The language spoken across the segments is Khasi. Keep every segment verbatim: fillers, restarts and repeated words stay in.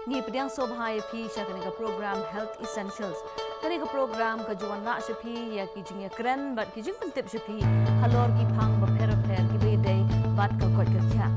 Ngi pdiang sngewbha ïa phi sha kane ka program Health Essentials. Kane ka program ka ju wanrah sha phi ïa ki jingïakren bad ki jingpyntip sha phi halor ki phang bapher bapher kiba ïadei bad ka koit ka khiah.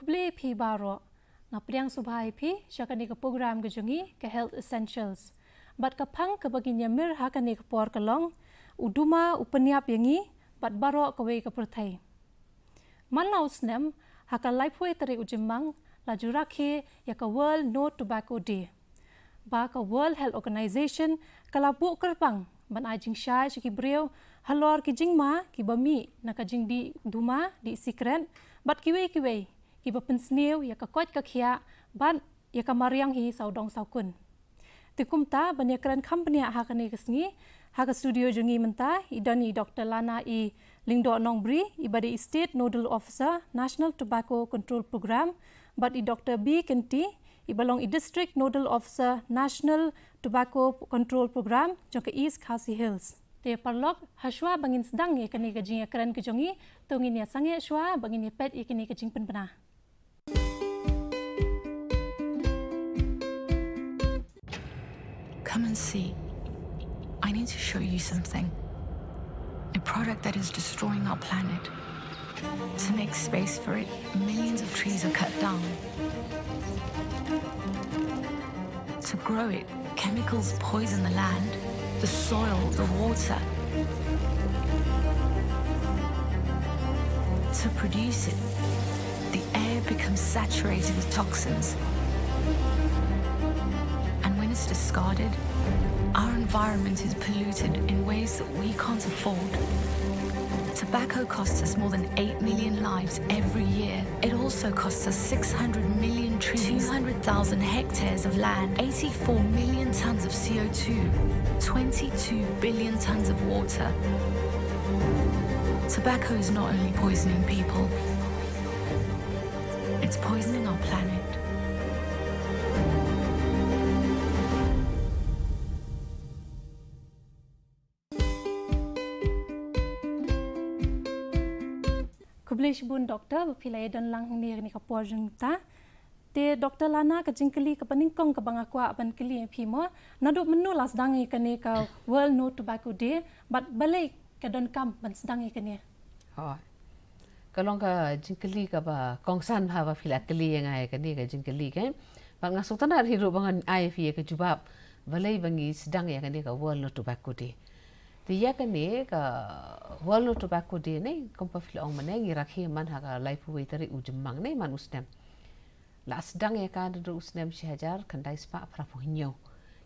Khublei phi baroh. Nga pdiang sngewbha ïa phi sha kane ka program ka jong ngi ka Health Essentials. Bad ka phang kaba ngin ïamir ha kane ka por ka long u duma u pynïap ïa ngi bad baroh kawei ka pyrthei. Man la u snem, ha ka laiphew tarik u Jymmang, la ju rakhe ïa ka World No Tobacco Day. Ba ka World Health Organization ka la buh kyrpang ban ai jingshai sha ki briew halor ki jingma kiba mih na ka jingdih duma, dih sikret bad kiwei kiwei kiba pynsniew ïa ka koit ka khiah bad ïa ka mariang hi sawdong sawkun. Te kumta ban ïakren kham bniah ha kane ka sngi, ha ka studio jong ngi mynta i don i Doctor Lana E Lyngdoh Nongbri, iba dei i State Nodal Officer, National Tobacco Control Programme, bad i Doctor B Kynti, iba long i District Nodal Officer, National Tobacco Control Programme jong ka East Khasi Hills. Te paralok, ha shuwa ba ngin sdang ïa kane ka jingïakren ka jong ngi, to ngin ïa sangeh shuwa ba ngin ïa peit ïa kane ka jingpynbna. Come and see. I need to show you something. A product that is destroying our planet. To make space for it, millions of trees are cut down. To grow it, chemicals poison the land, the soil, the water. To produce it, the air becomes saturated with toxins. And when it's discarded, our environment is polluted in ways that we can't afford. Tobacco costs us more than eight million lives every year. It also costs us six hundred million trees, two hundred thousand hectares of land, eighty-four million tons of C O two, twenty-two billion tons of water. Tobacco is not only poisoning people, it's poisoning our planet. Khublei shibun Doctor, ba phi la ïadon lang hangne ha kane ka por jong nga. Te Doctor Lana, ka jingkylli kaba nyngkong kaba nga kwah ban kylli ïa phi mo, naduh mynno la sdang ïa kane ka World No Tobacco Day, bad balei ka donkam ban sdang ïa kane? Hooid. Ka long ka jingkylli kaba kongsan bha ba phi la kylli ïa nga ïa kane ka jingkylli, keiñ. Bad nga sngewtynnat hi ruh ba ngan ai ïa phi ïa ka jubab balei ba ngi sdang ïa kane ka World No Tobacco Day. Te ïa kane ka World No Tobacco Day ne, kumba phi la ong mynne, ngi rakhe man ha ka laiphew wei tarik u Jymmang ne, man u snem. La sdang ïa ka naduh u snem shi hajar khyndai spah phraphew hynñiew.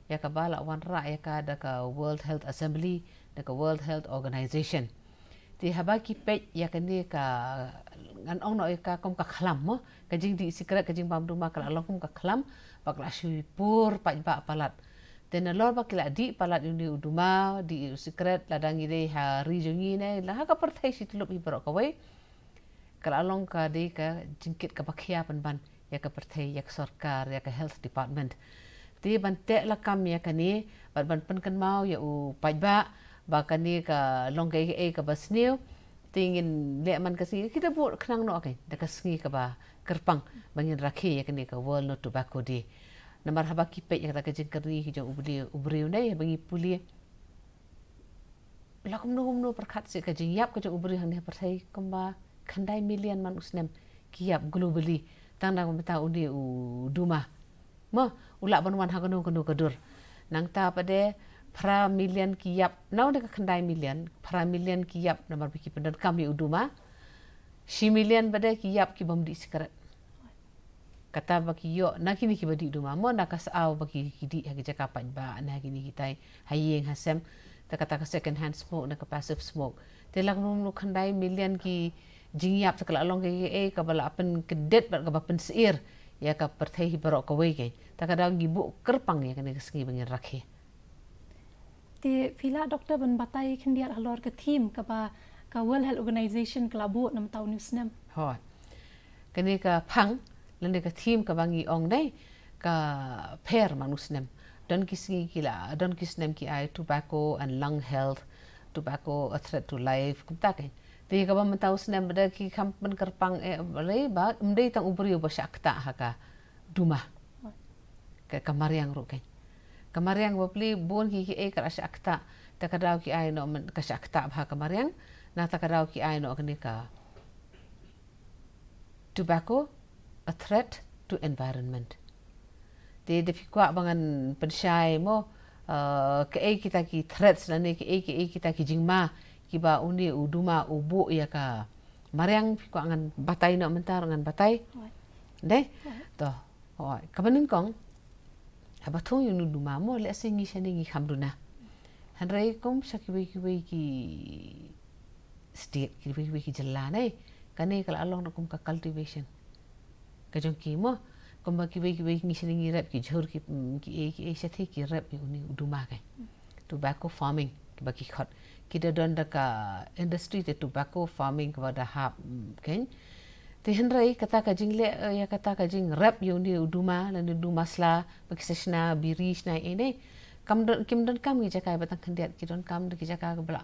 Ïa kaba la wanrah ïa ka da ka World Health Assembly, da ka World Health Organization. Te haba ki peit ïa kane ka, ngan ong noh ïa ka kum ka khlam mo, ka jingdih sikret, ka jingbam duma ka la long kum ka khlam, ba ka la shu pur paidbah palat. Te nalor ba ki la dih palat ïa une u duma, dih u sikret, lada ngi dei ha ri jong ngi ne, la ha ka pyrthei shi tyllup hi baroh kawei. Ka la long ka dei ka jingkit kaba khia pynban ïa ka pyrthei, ïa ka sorkar, ïa ka health department. Te ban teh lakam ïa kane, bad ban pynkynmaw ïa u paidbah ba kane ka long kaei kaei kaba sniew. Te ngin leh man ka sngi, ki da buh khnang noh, keiñ, da ka sngi kaba kyrpang ba ngin rakhe ïa kane ka World No Tobacco Day. Namar haba ki peit ïa kata ka jingkyrni ki jong u briew, u briew ne, haba ngi pule, la kumno kumno pyrkhat seh ka jingïap ka jong u briew hangne ha pyrthei, kumba khyndai million man u snem ki ïap globally, tang na ka bynta une u duma. Mo, u lah ban wan ha kano kano ka dur. Nangta pat de phra million ki ïap, na une ka khyndai million, phra million ki ïap namar ba ki pyndonkam ïa u duma. Shi million pat de ki ïap ki bym dih sikret. Kata ba ki ïoh na kine kiba dih duma mo, na ka sñiaw ba ki, ki dih ha ki jaka paidbah, na kine kitai, ha ïing ha sem. Te kata ka second hand smoke, na ka passive smoke. Te la kumno khyndai million ki jingïap, te ka la long kaei kaei kaba la pynkyndit bad kaba pynsyier ïa ka pyrthei hi baroh kawei kein. Te ka daw ngi buh kyrpang ïa kane ka sngi ba ngin rakhe. Te phi lah, Doctor, ban batai khyndiat halor ka theme kaba ka World Health Organization ka la buh na mynta une u snem? Hooid. Kane ka phang lane ka theme kaba ngi ong dei ka pher man u snem. Don ki sngi ki la, don ki snem ki ai tobacco and lung health, tobacco a threat to life, kumta kein. Te kaba mynta u snem ba da ki kham pynkyrpang, eh, balei ba ym dei tang u briew ba shah ktah ha ka duma. Ka, ka mariang ruh kein. Ka mariang bapli bun ki, kiei ka la shah ktah. Te ka daw ki ai noh myn-, ka shah ktah bha ka mariang. Na te ka daw ki ai noh kane ka tobacco, a threat to environment. Te da phi kwah ba ngan pynshai mo, eh, kiei kita ki threats lane kiei, kiei kita ki jingma kiba une u duma u buh ïa ka mariang, phi kwah ngan batai noh mynta ruh ngan batai. Hooid. Dei? Hooid. To. Hooid. Kaba nyngkong, haba thung ïa une u duma mo, lehse ngi shane ngi kham duna. Hynrei kum sha kiwei kiwei ki state, kiwei kiwei ki jylla ne, kane ka la long ruh kum ka cultivation ka jong ki mo. Kumba kiwei kiwei ngi shane ngi rep ki jhur ki, mm, kiei kiei shathie ki rep ïa une u duma kein. Tobacco farming kiba ki khot. Ki da don da ka industry te tobacco farming kaba da hap, mm, kein. Te hynrei kata ka jingleh, eh, ïa kata ka jingrep ïa une u duma lane u duma sla ba ki sa shna biri shna ïa ine. Kam don, kim donkam ki jaka ba tang khyndiat, ki donkam da ki jaka kaba la,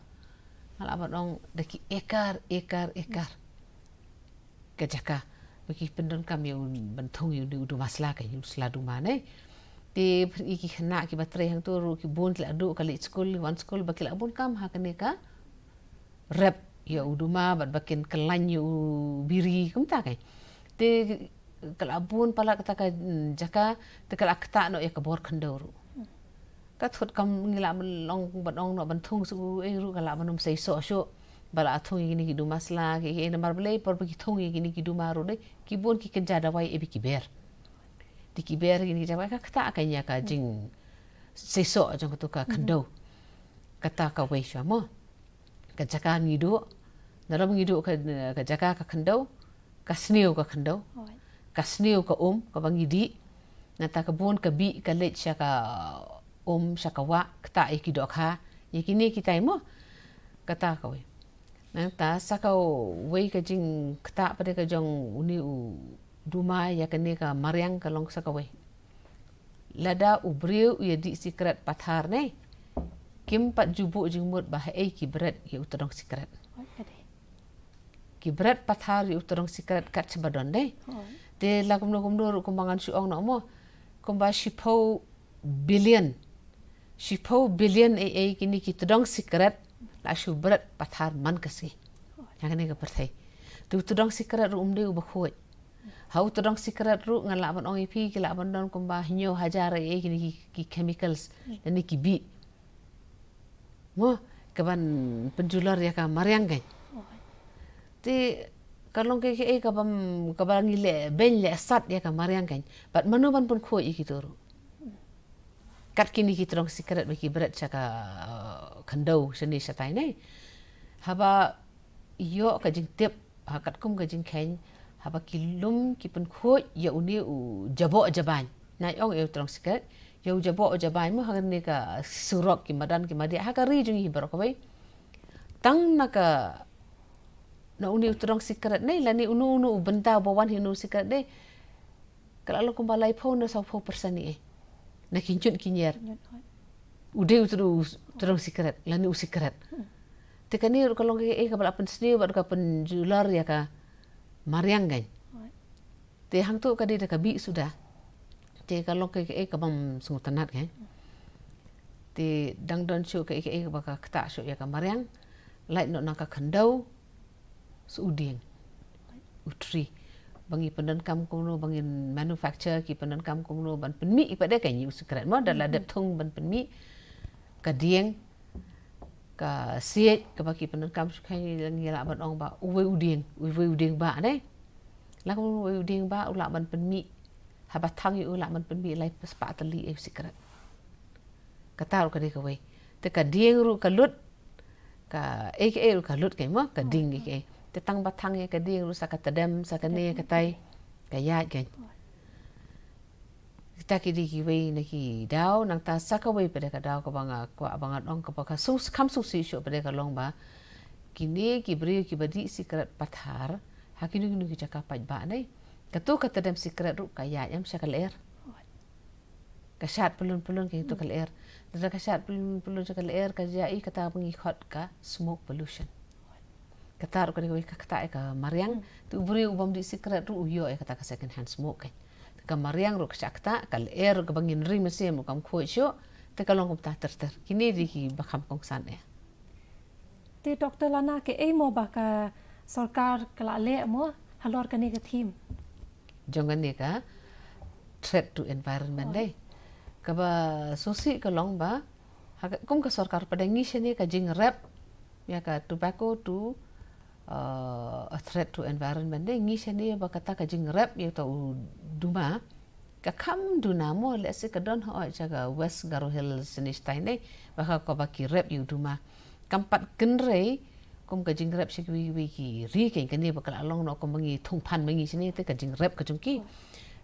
nga lah ban ong da ki ekar, ekar, ekar ka jaka ba ki pyndonkam ïa u ban thung ïa u duma sla, ka ïa u sla duma ne. Te phi i ki khynnah kiba trei hangto ruh ki bun ki la duh, ka leit skul, wan skul ba ki la bun kam ha kane ka rep ïa u duma bad ba kin kyllain ïa u biri kumta kein. Te ka la bun palat kata ka, mm, jaka, te ka la ktah noh ïa ka bor khyndew ruh. Ka thut kam ngi lah ban long ban ong noh ban thung shuh ei ruh ka lah ban ym seisoh shuh. Ba la thung ïa kine ki duma sla ki, ki namar balei por ba ki thung ïa kine ki duma ruh dei ki bun ki kynja dawai ei ba ki ber. Te ki ber kine ki dawai ka ktah ka ïa ka jingseisoh jong kato ka khyndew. Kata kawei shuwa mo. Ka jaka ngi duh, nalor ngi duh ka, ka jaka ka khyndew, ka sniew ka khyndew, ka sniew ka um kaba ngi dih. Nangta ka bun ka bih ka leit sha ka um, sha ka wah, ktah ïa ki dohkha, ïa kine kitai mo. Kata kawei. Nangta sa kawei ka jingktah pat ka jong une u duma ïa kane ka mariang ka long sa kawei. Lada u briew u ïa dih sikret pathar ne, kim pat ju buh jingmut ba haei ki bret ïa u tdong sikret. Ki bret pathar ïa u tdong sikret kat shaba don dei. Te la kumno kumno ruh kumba ngan shu ong noh mo, kumba shiphew billion, shiphew billion ei ei kine ki tdong sikret la shu bret pathar man ka sngi ha kane ka pyrthei. Te u tdong sikret ruh um dei uba khuid. Ha u tdong sikret ruh ngan lah ban ong ïa phi ki lah ban don kumba hynñiew hajar ei ei kine ki, ki chemicals lane ki bih mo, kaban pynjulor ïa ka mariang kein. Te ka long kaei kaei kaba, kaba ngi leh beiñ leh sat ïa ka mariang kein. Bad mano ban pynkhuid ïa kito ruh? Kat kine ki tdong sikret ba ki bret sha ka, uh, khyndew shane shatai ne. Haba ïoh ka jingtip, ha katkum ka jingkheiñ, haba ki lum ki pynkhuid ïa une u jaboh jabaiñ. Nai ong ïa u tdong sikret, ïa u jaboh jabaiñ mo ha kane ka surok ki madan ki madiah ha ka ri jong ngi hi baroh kawei. Tang na ka, na une u tdong sikret ne lane uno uno u bynta uba wan hi une u sikret ne. Ka la long kumba laiphew ne sawphew percent ne. Na ki ñiut ki ñier. U dei u tdong, u tdong sikret lane u sikret. Te kane ruh ka long kaei kaba la pynsniew bad ka pynjulor ïa ka mariang kein. Te hangto ka dei da ka bih suda. Te ka long kaei kaei kabym sngewtynnat kein. Te dang don shuh kaei kaei kaba ka ktah shuh ïa ka mariang. Lait noh na ka khyndew. Shu u dieng, u tree. Ba ngi pyndonkam kumno, ba ngin manufacture, ki pyndonkam kumno ban pynmih ïa pat de ka ñiuh sikret mo, da la dep thung ban pynmih. Ka dieng, ka siej kaba ki pyndonkam shu khein, ngi lah ban ong ba uwei u dieng, uwei u dieng ba ne. La kumno uwei u dieng ba u lah ban pynmih Haba thang ïa u lah ban pynmih lai spah tylli ïa u sikret. Kata ruh ka dei kawei. Te ka dieng ruh ka lut, ka ei ka ei ruh ka lut, ka mo, ka ding ka ei. Te tang ba thang ïa ka dieng ruh sa ka tdem, sa kane katai, ka ïaid ka. Kita ki dei kiwei na ki daw, nangta sa kawei pat de ka daw kaba nga kwah ba ngan ong kaba ka sung, kham sngewsih shuh pat de ka long ba kine ki briew kiba dih sikret pathar ha kino kino ki jaka paidbah ne, kato ka tdem sikret ruh ka ïaid em sha ka lyer. Ka shad pyllun pyllun ka ïa kato ka lyer. Lada ka shad pyllun pyllun sha ka lyer, ka jia i kata ba ngi khot ka smoke pollution. Kata ruh ka dei kawei ka ktah ïa ka mariang. Te u briew u bym dih sikret ruh u ïoh ïa kata ka second hand smoke ka. Te ka mariang ruh ka shah ktah, ka lyer ruh kaba ngin ring mynsiem ruh kam khuid shuh. Te ka long kumta ter ter. Kine dei kiba kham kongsan eh. Te Doctor Lana, kaei mo ba ka sorkar ka la leh mo halor kane ka theme jong kane ka threat to environment de? Kaba sngewsih ka long ba ha ka, kum ka sorkar pat de ngi shane ka jingrep ïa ka tobacco to, uh, a threat to environment de, ngi shane ba kata ka jingrep ïa uta u duma ka kham duna mo, lehse ka don hooid sha ka West Garo Hills ne shatai ne, ba ha kaba ki rep ïa u duma. Kam pat kynrei kum ka jingrep sha kiwei kiwei ki ri, kane ba ka la long noh kum ba ngi thung phan ba ngi shane, te ka jingrep ka jong ki.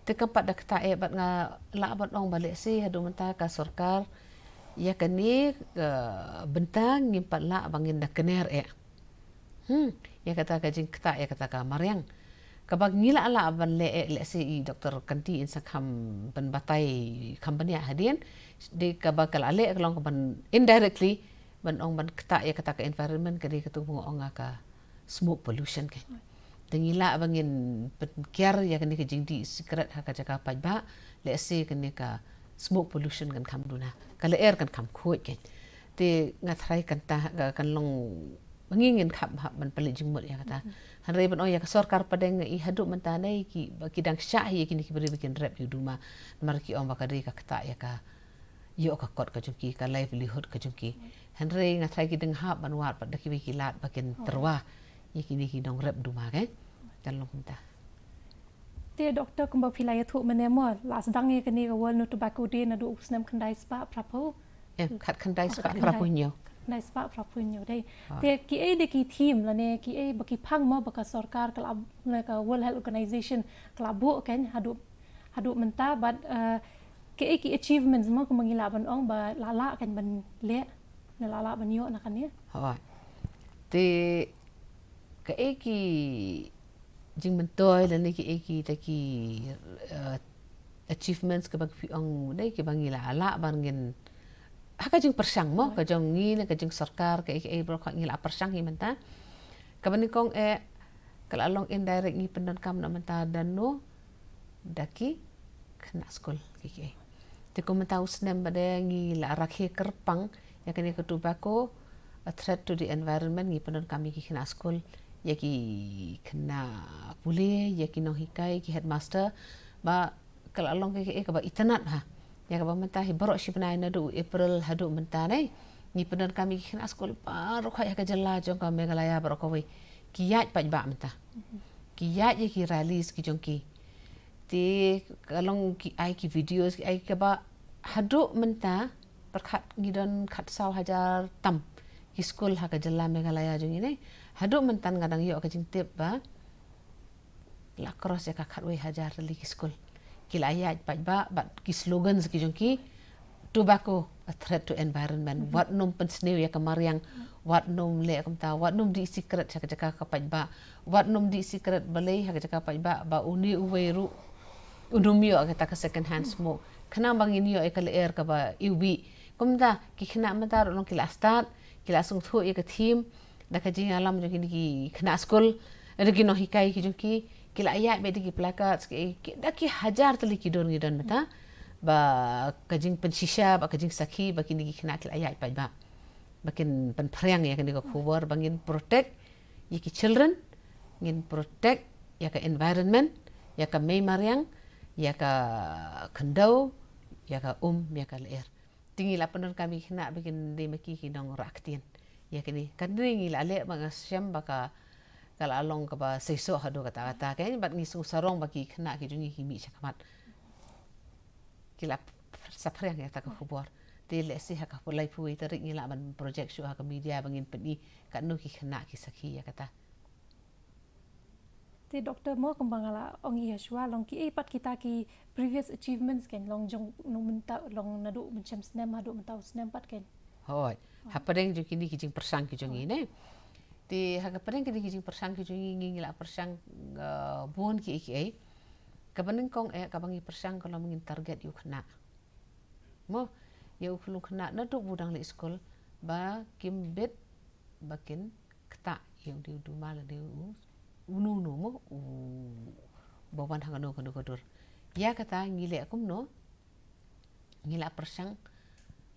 Te kam pat da ktah eh, bad nga lah ban ong ba lehse haduh mynta ka sorkar ïa kane ka bynta ngim pat lah ba ngin da kner eh. Hmm, ïa kata ka jingktah ïa kata ka mariang. Kaba ngi lah lah ban leh eh, lehse i Doctor Kanti in sa kham pynbatai kham bniah hadien. Dei kaba ka la leh ka long ka ban indirectly ban ong ban ktah ïa kata ka environment, ka dei kato ba nga ong nga ka smoke pollution ka. Te ngi lah ba ngin pynkiar ïa kane ka jingdih sikret ha ka jaka paidbah, lehse kane ka smoke pollution kan kham duna, ka lyer kan kham khuid ka. Te nga tharai kata ka, kan long ba ngi ngin kham hap ban pynleit jingmut ïa kata. Hynrei ban ong ïa ka sorkar pat de, nga i haduh mynta ne ki, ba ki dang shah hi ïa kine ki briew ba kin rep ïa u duma. Namar ki ong ba ka dei ka ktah ïa ka, ïoh ka kot ka jong ki, ka livelihood ka jong ki. Hynrei nga tharai ki dang hap ban wad pat da kiwei ki lad ba kin tyrwa ïa kine ki nongrep duma ka. Kan long kumta. Te Doctor, kumba phi la ïathuh mynne mo, la sdang ïa kane ka World No Tobacco Day naduh u snem khyndai spah phraphew. Em, khat khyndai spah phraphew hynñiew. Khyndai spah phraphew hynñiew, dei. Te kiei de ki theme lane kiei ba ki phang mo ba ka sorkar ka la, lane ka World Health Organization ka la buh kan haduh, haduh mynta, bad, eh, kiei ki achievements mo kumba ngi lah ban ong ba la lah kan ban leh, ne la lah ban ïoh na kane? Hooid. Te kiei ki jingmyntoi lane kiei kita ki, eh, achievements kaba phi ong dei kiba ngi la lah ban ngin, ha ka jingpyrshang mo ka jong ngi ne ka jingsorkar, kiei kiei baroh ngi la pyrshang hi mynta. Kaba nyngkong eh ka la long indirect, ngi pyndonkam na mynta da no, da ki khynnah skul kiei kiei. Te kum mynta u snem ba de ngi la rakhe kyrpang ïa kane ka tobacco, a threat to the environment, ngi pyndonkam ïa ki khynnah skul, ïa ki khynnah pule, ïa ki nonghikai, ki headmaster, ba ka la long kiei kiei kaba itynnad ha. Ïa kaba mynta hi baroh shi bnai naduh u April haduh mynta ne, ngi pyndonkam ïa ki khynnah skul baroh khoit ha ka jylla jong ka Meghalaya baroh kawei. Ki ïaid paidbah mynta. Ki ïaid ïa ki rallies ki jong ki. Te ka long ki ai ki videos, ki ai kaba haduh mynta pyrkhat ngi don khatsaw hajar tam ki skul ha ka jylla Meghalaya jong ngi ne. Haduh mynta nga dang ïoh ka jingtip ba la cross ïa ka khatwei hajar tylli ki skul. Ki la ïaid paidbah bad ki slogans ki jong ki, tobacco a threat to environment. Wat nym pynsniew ïa ka mariang, wat nym leh kumta, wat nym dih sikret sha ka jaka ka paidbah, wat nym dih sikret balei ha ka jaka paidbah, ba une uwei ruh u nym ïoh kata ka second hand smoke. Khnang ba ngin ïoh ïa ka lyer kaba iwbih. Kumta ki khynnah mynta ruh long ki la start, ki la sngewthuh ïa ka theme, da ka jingïalam jong kine ki khynnah skul, da ki nonghikai ki jong ki, ki la ïaid beit da ki placards, ki, ki, da ki hajar tylli ki dur ngi don mynta, ba ka jingpynshisha, ba ka jingsakhi, ba kine ki khynnah ki la ïaid paidbah. Ba kin pynphriang ïa kane ka khubor, ba ngin protect ïa ki children, ngin protect ïa ka environment, ïa ka mei mariang, ïa ka khyndew, ïa ka um, ïa ka lyer. Te ngi la pyndonkam ïa ki khynnah ba kin dei ma ki ki nongrah ktien. Ïa kine, kane ngi la leh ba nga shem ba ka, ka la long kaba seisoh haduh katta katta, kane bad ngi sngewsarong ba ki khynnah ki jong ngi ki mih shakhmat. ki la saphriang ïa kata ka khubor. Te lehse ha ka laiphew tarik ngi lah ban project shuh ha ka media ba ngin pyni katno ki khynnah ki sakhi ïa kata. Te Doctor, mo kumba nga la ong ïa shuwa, long kiei pat kita ki previous achievements kein, long jong u mynta, long naduh mynshem snem haduh mynta u snem pat kein? Hooid. Hapdeng jong kine ki jingpyrshang ki jong ngi ne. Te ha ka pdeng kine ki jingpyrshang ki jong ngi, ngi la pyrshang, uh, bun kiei kiei. Kaba nyngkong eh kaba ngi pyrshang ka long ba ngin target ïa u khynnah. Mo, ïa u khynnah naduh ba u dang leit skul ba kim bit ba kin ktah ïa u dei u duma lane u, uno uno mo, uba wan ha kano kano ka dur. Ïa kata ngi leh kumno? Ngi la pyrshang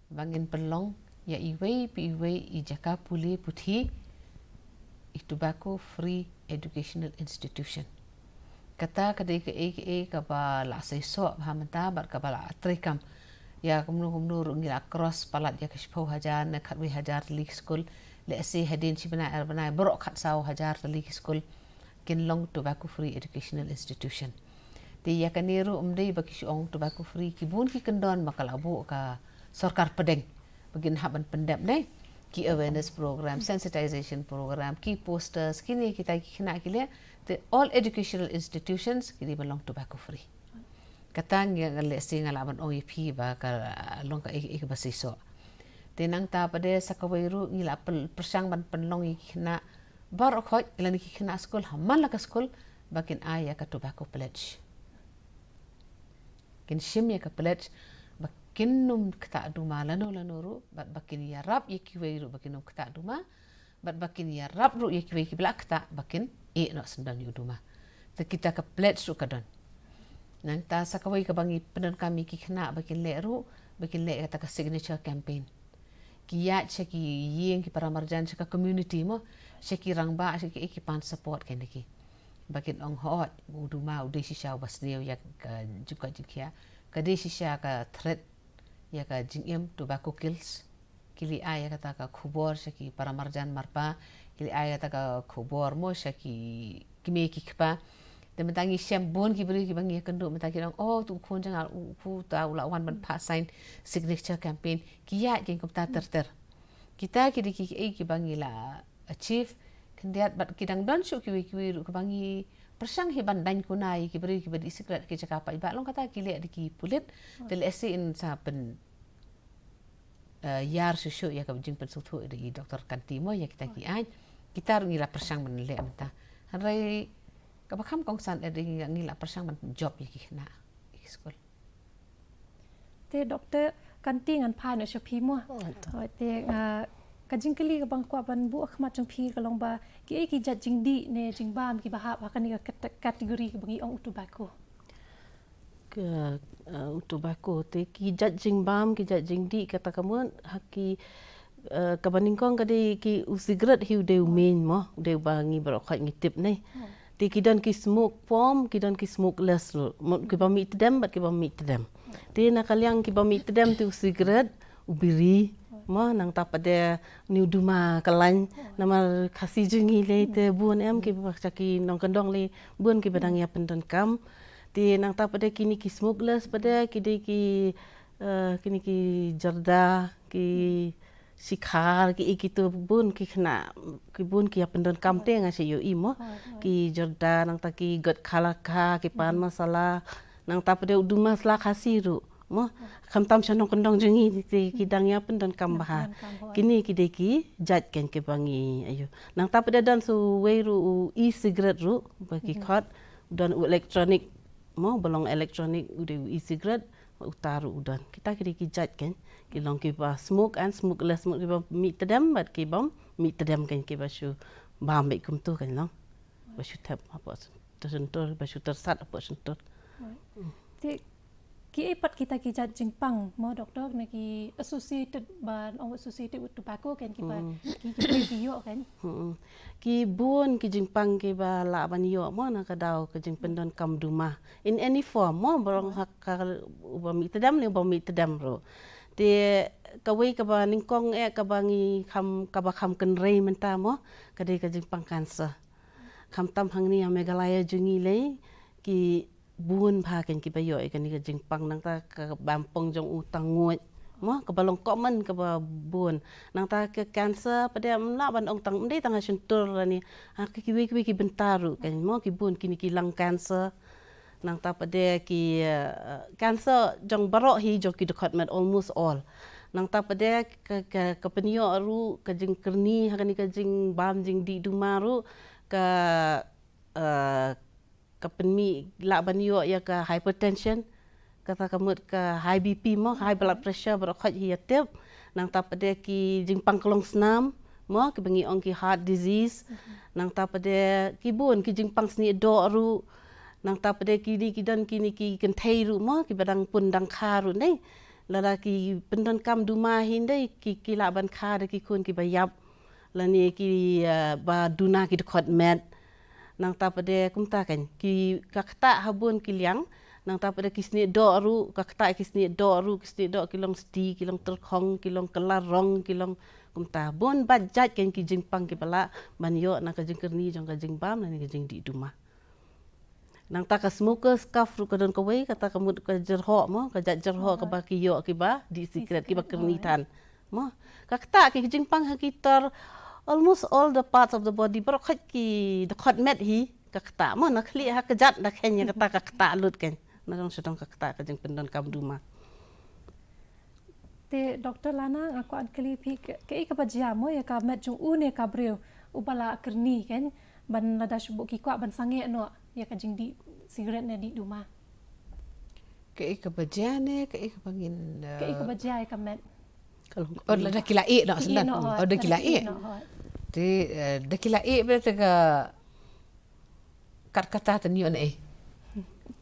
ba ngin pynlong ïa iwei pa iwei i jaka pule puthi i tobacco free educational institution. Kata ka dei kaei kaei kaba la seisoh bha mynta bad kaba la treikam. Ïa kumno kumno ruh ngi la cross palat ïa ka shiphew hajar ne khatwei hajar tylli ki skul. Lehse hadien shi bnai ar bnai baroh khatsaw hajar tylli ki skul kin long tobacco free educational institution. Te ïa kane ruh ym dei ba ki shu ong tobacco free, ki bun ki kyndon ba ka la buh ka sorkar pdeng ba kin hap ban pyndep ne, ki awareness program, sensitization program, ki posters, kine kita ki khynnah ki leh. Te all educational institutions ki dei ban long tobacco free. Kata ngi, lehse nga lah ban ong ïa phi ba ka long kaei kaei kaba seisoh. Te nangta pat de sa kawei ruh ngi la pyrshang ban pynlong ïa ki khynnah baroh khoit lane ki khynnah skul ha man la ka skul ba kin ai ïa ka tobacco pledge. Kin shim ïa ka pledge ba kin ym ktah duma lano lano ruh bad ba kin ïarap ïa kiwei ruh ba kin ym ktah duma bad ba kin ïarap ruh ïa kiwei kiba la ktah ba kin ïeh noh syndon ïa u duma. Te kita ka pledge ruh ka don. Nangta sa kawei kaba ngi pyndonkam ïa ki khynnah ba kin leh ruh, ba kin leh ïa kata ka signature campaign. Ki ïaid sha ki ïing ki para marjan sha ka community mo, sha ki rangbah sha ki, ki pan support kein da ki. Ba kin ong hooid u duma u dei shisha uba sniew ïa ka jingkoit jingkhiah, ka dei shisha ka threat ïa ka jingim, tobacco kills. Ki leit ai ïa kata ka khubor sha ki para marjan marpa, ki leit ai ïa kata ka khubor mo sha ki kmie ki kpa. Te mynta ngi shem bun ki briew kiba ngi ïakynduh mynta ki ong, oh, tu u khun jong nga, u, u khun ta u la wan ban phah sign signature campaign. Ki ïaid kein kumta ter ter. Kita ki dei kiei kiba ngi la achieve. Khyndiat bad ki dang don shuh kiwei kiwei ruh kiba ngi pyrshang hi ban daiñ kuna ïa ki briew kiba dih sikret ha ki jaka paidbah, long kata ki leh da ki pulit. Te lehse yn sa pyn eh, ïar shuh shuh ïa ka jingpynsngewthuh da i Doctor Kanti mo ïa kita ki aiñ. Kita ruh ngi la pyrshang ban leh mynta. Hynrei kaba kham kongsan eh dei ngi la pyrshang ban jop ïa ki khynnah ïa ki skul. Te Doctor Kanti, ngan phai noh sha phi mo. Oh, te, eh, ka jingkylli kaba nga kwah ban buh ha khmat jong phi ka long ba kiei ki jait jingdih ne jingbam kiba hap ha kane ka kat-, category kaba ngi ong u tobacco? Ka, eh, u tobacco, te ki jait jingbam, ki jait jingdih kata ka mut, ha ki, eh, kaba nyngkong ka dei ki u sikret hi u dei u main mo, u dei uba ngi baroh khoit ngi tip ne. Te ki don ki smoke form, ki don ki smokeless ruh. Mut kiba mih tdem bad kiba mih tdem. Te na ka liang kiba mih tdem te u sikret, u biri, mo, nangta pat de une u duma ka lain, namar Khasi jong ngi lei te bun em kiba sha ki nongkyndong lei bun kiba dang ïa pyndonkam. Te nangta pat de kine ki smokeless pat de ki dei ki, eh, kine ki jarda, ki shikhar, ki, ki tu bun ki khynnah, ki bun ki ïa pyndonkam te nga shu ïohi mo. Ki jarda, nangta ki gutkha lakha, ki pan masala, nangta pat de u duma sla Khasi ruh mo. Khamtam sha nongkyndong jong ngi te ki dang ïa pyndonkam bha. Kine ki dei ki jait kein kiba ngi ïohi. Nangta pat de don sa uwei ruh u e-cigarette ruh ba ki khot, u don u electronic mo, ba long electronic u dei u e-cigarette, uta ruh u don. Kita ki dei ki jait kein, ki long kiba smoke and smokeless, smoke kiba mih tdem bad kibym mih tdem kein, kiba shu bam beit kumtu kein long. Ba shu thep hapoh shyntur, ba shu tyrsat hapoh shyntur. Te kiei pat kita ki jait jingpang mo Doctor, ne ki associated, ba ong associated with tobacco kein, kiba ki, ki, ki ïoh kein? Ki bun ki jingpang kiba lah ban ïoh mo na ka daw ka jingpyndonkam duma in any form mo, ba long ha ka uba mih tdem ne uba mih tdem ruh. Te kawei kaba nyngkong eh kaba ngi kham, kaba kham kynrei mynta mo, ka dei ka jingpang cancer. Khamtam hangne ha Meghalaya jong ngi lei ki bun bha kein kiba ïoh ïa kane ka jingpang, nangta ka bam pong jong u tang nguid mo, kaba long common kaba bun. Nangta ka cancer pat de, ym lah ban ong tang, ym dei tang ha shyntur lane ha ki, kiwei kiwei ki bynta ruh kein mo, ki bun kine ki lung cancer. Nangta pat de ki, eh, cancer jong baroh hi jong ki dkhot met, almost all. Nangta pat de ka, ka, ka pynïoh ruh ka jingkyrni ha kane ka jingbam jingdih duma ruh, ka, eh, ka pynmih lah ban ïoh ïa ka hypertension, kata ka mut ka high B P mo, high blood pressure, baroh khoit hi ïa tip. Nangta pat de ki jingpang klong snam mo, kiba ngi ong ki heart disease. Nangta pat de ki bun ki jingpang snieh doh ruh. Nangta pat de kine ki don kine ki kynthei ruh mo, kiba dang pun dang kha ruh ne. Lada ki pyndonkam duma hi ne, ki, ki lah ban kha da ki khun kiba ïap lane ki, eh, ba duna ki dkhot met. Nangta pat de kumta kein, ki, ka ktah ha bun ki liang. Nangta pat de ki snieh doh ruh, ka ktah ki snieh doh ruh, ki snieh doh ki long sdi, ki long tyrkhong, ki long kylla rong, ki long kumta. Bun bad jait kein ki jingpang kiba lah ban ïoh na ka jingkyrni jong ka jingbam lane ka jingdih duma. Nangta ka smoker's cough ruh ka don kawei, kata ka mut ka jyrhoh mo, ka jait jyrhoh kaba ki ïoh kiba dih sikret, kiba kyrni than mo. Ka ktah ki jingpang ha ki tor, almost all the parts of the body, baroh khoit ki dkhot met hi ka ktah mo, na khlieh ha kjat na khein ïa kata ka ktah lut kein. Na dang shu don ka ktah ka jingpyndonkam duma. Te Doctor Lana, nga kwah kylli phi, ka, kaei kaba jia mo ïa ka met jong u ne ka briew uba la kyrni kein, ban lada shu buh ki kwah ban sangeh noh ïa ka jingdih sikret ne dih duma? Kaei kaba jia ne kaei kaba ngin, eh, kaei kaba jia ïa ka met? Ka long, oh, lada ki la ïeh noh, ki ïeh sendang. Noh hot. Oh, da ki la ïeh. Ki ïeh noh hot. Te, eh, da ki la ïeh, ba te ka kat kata te ñion eh.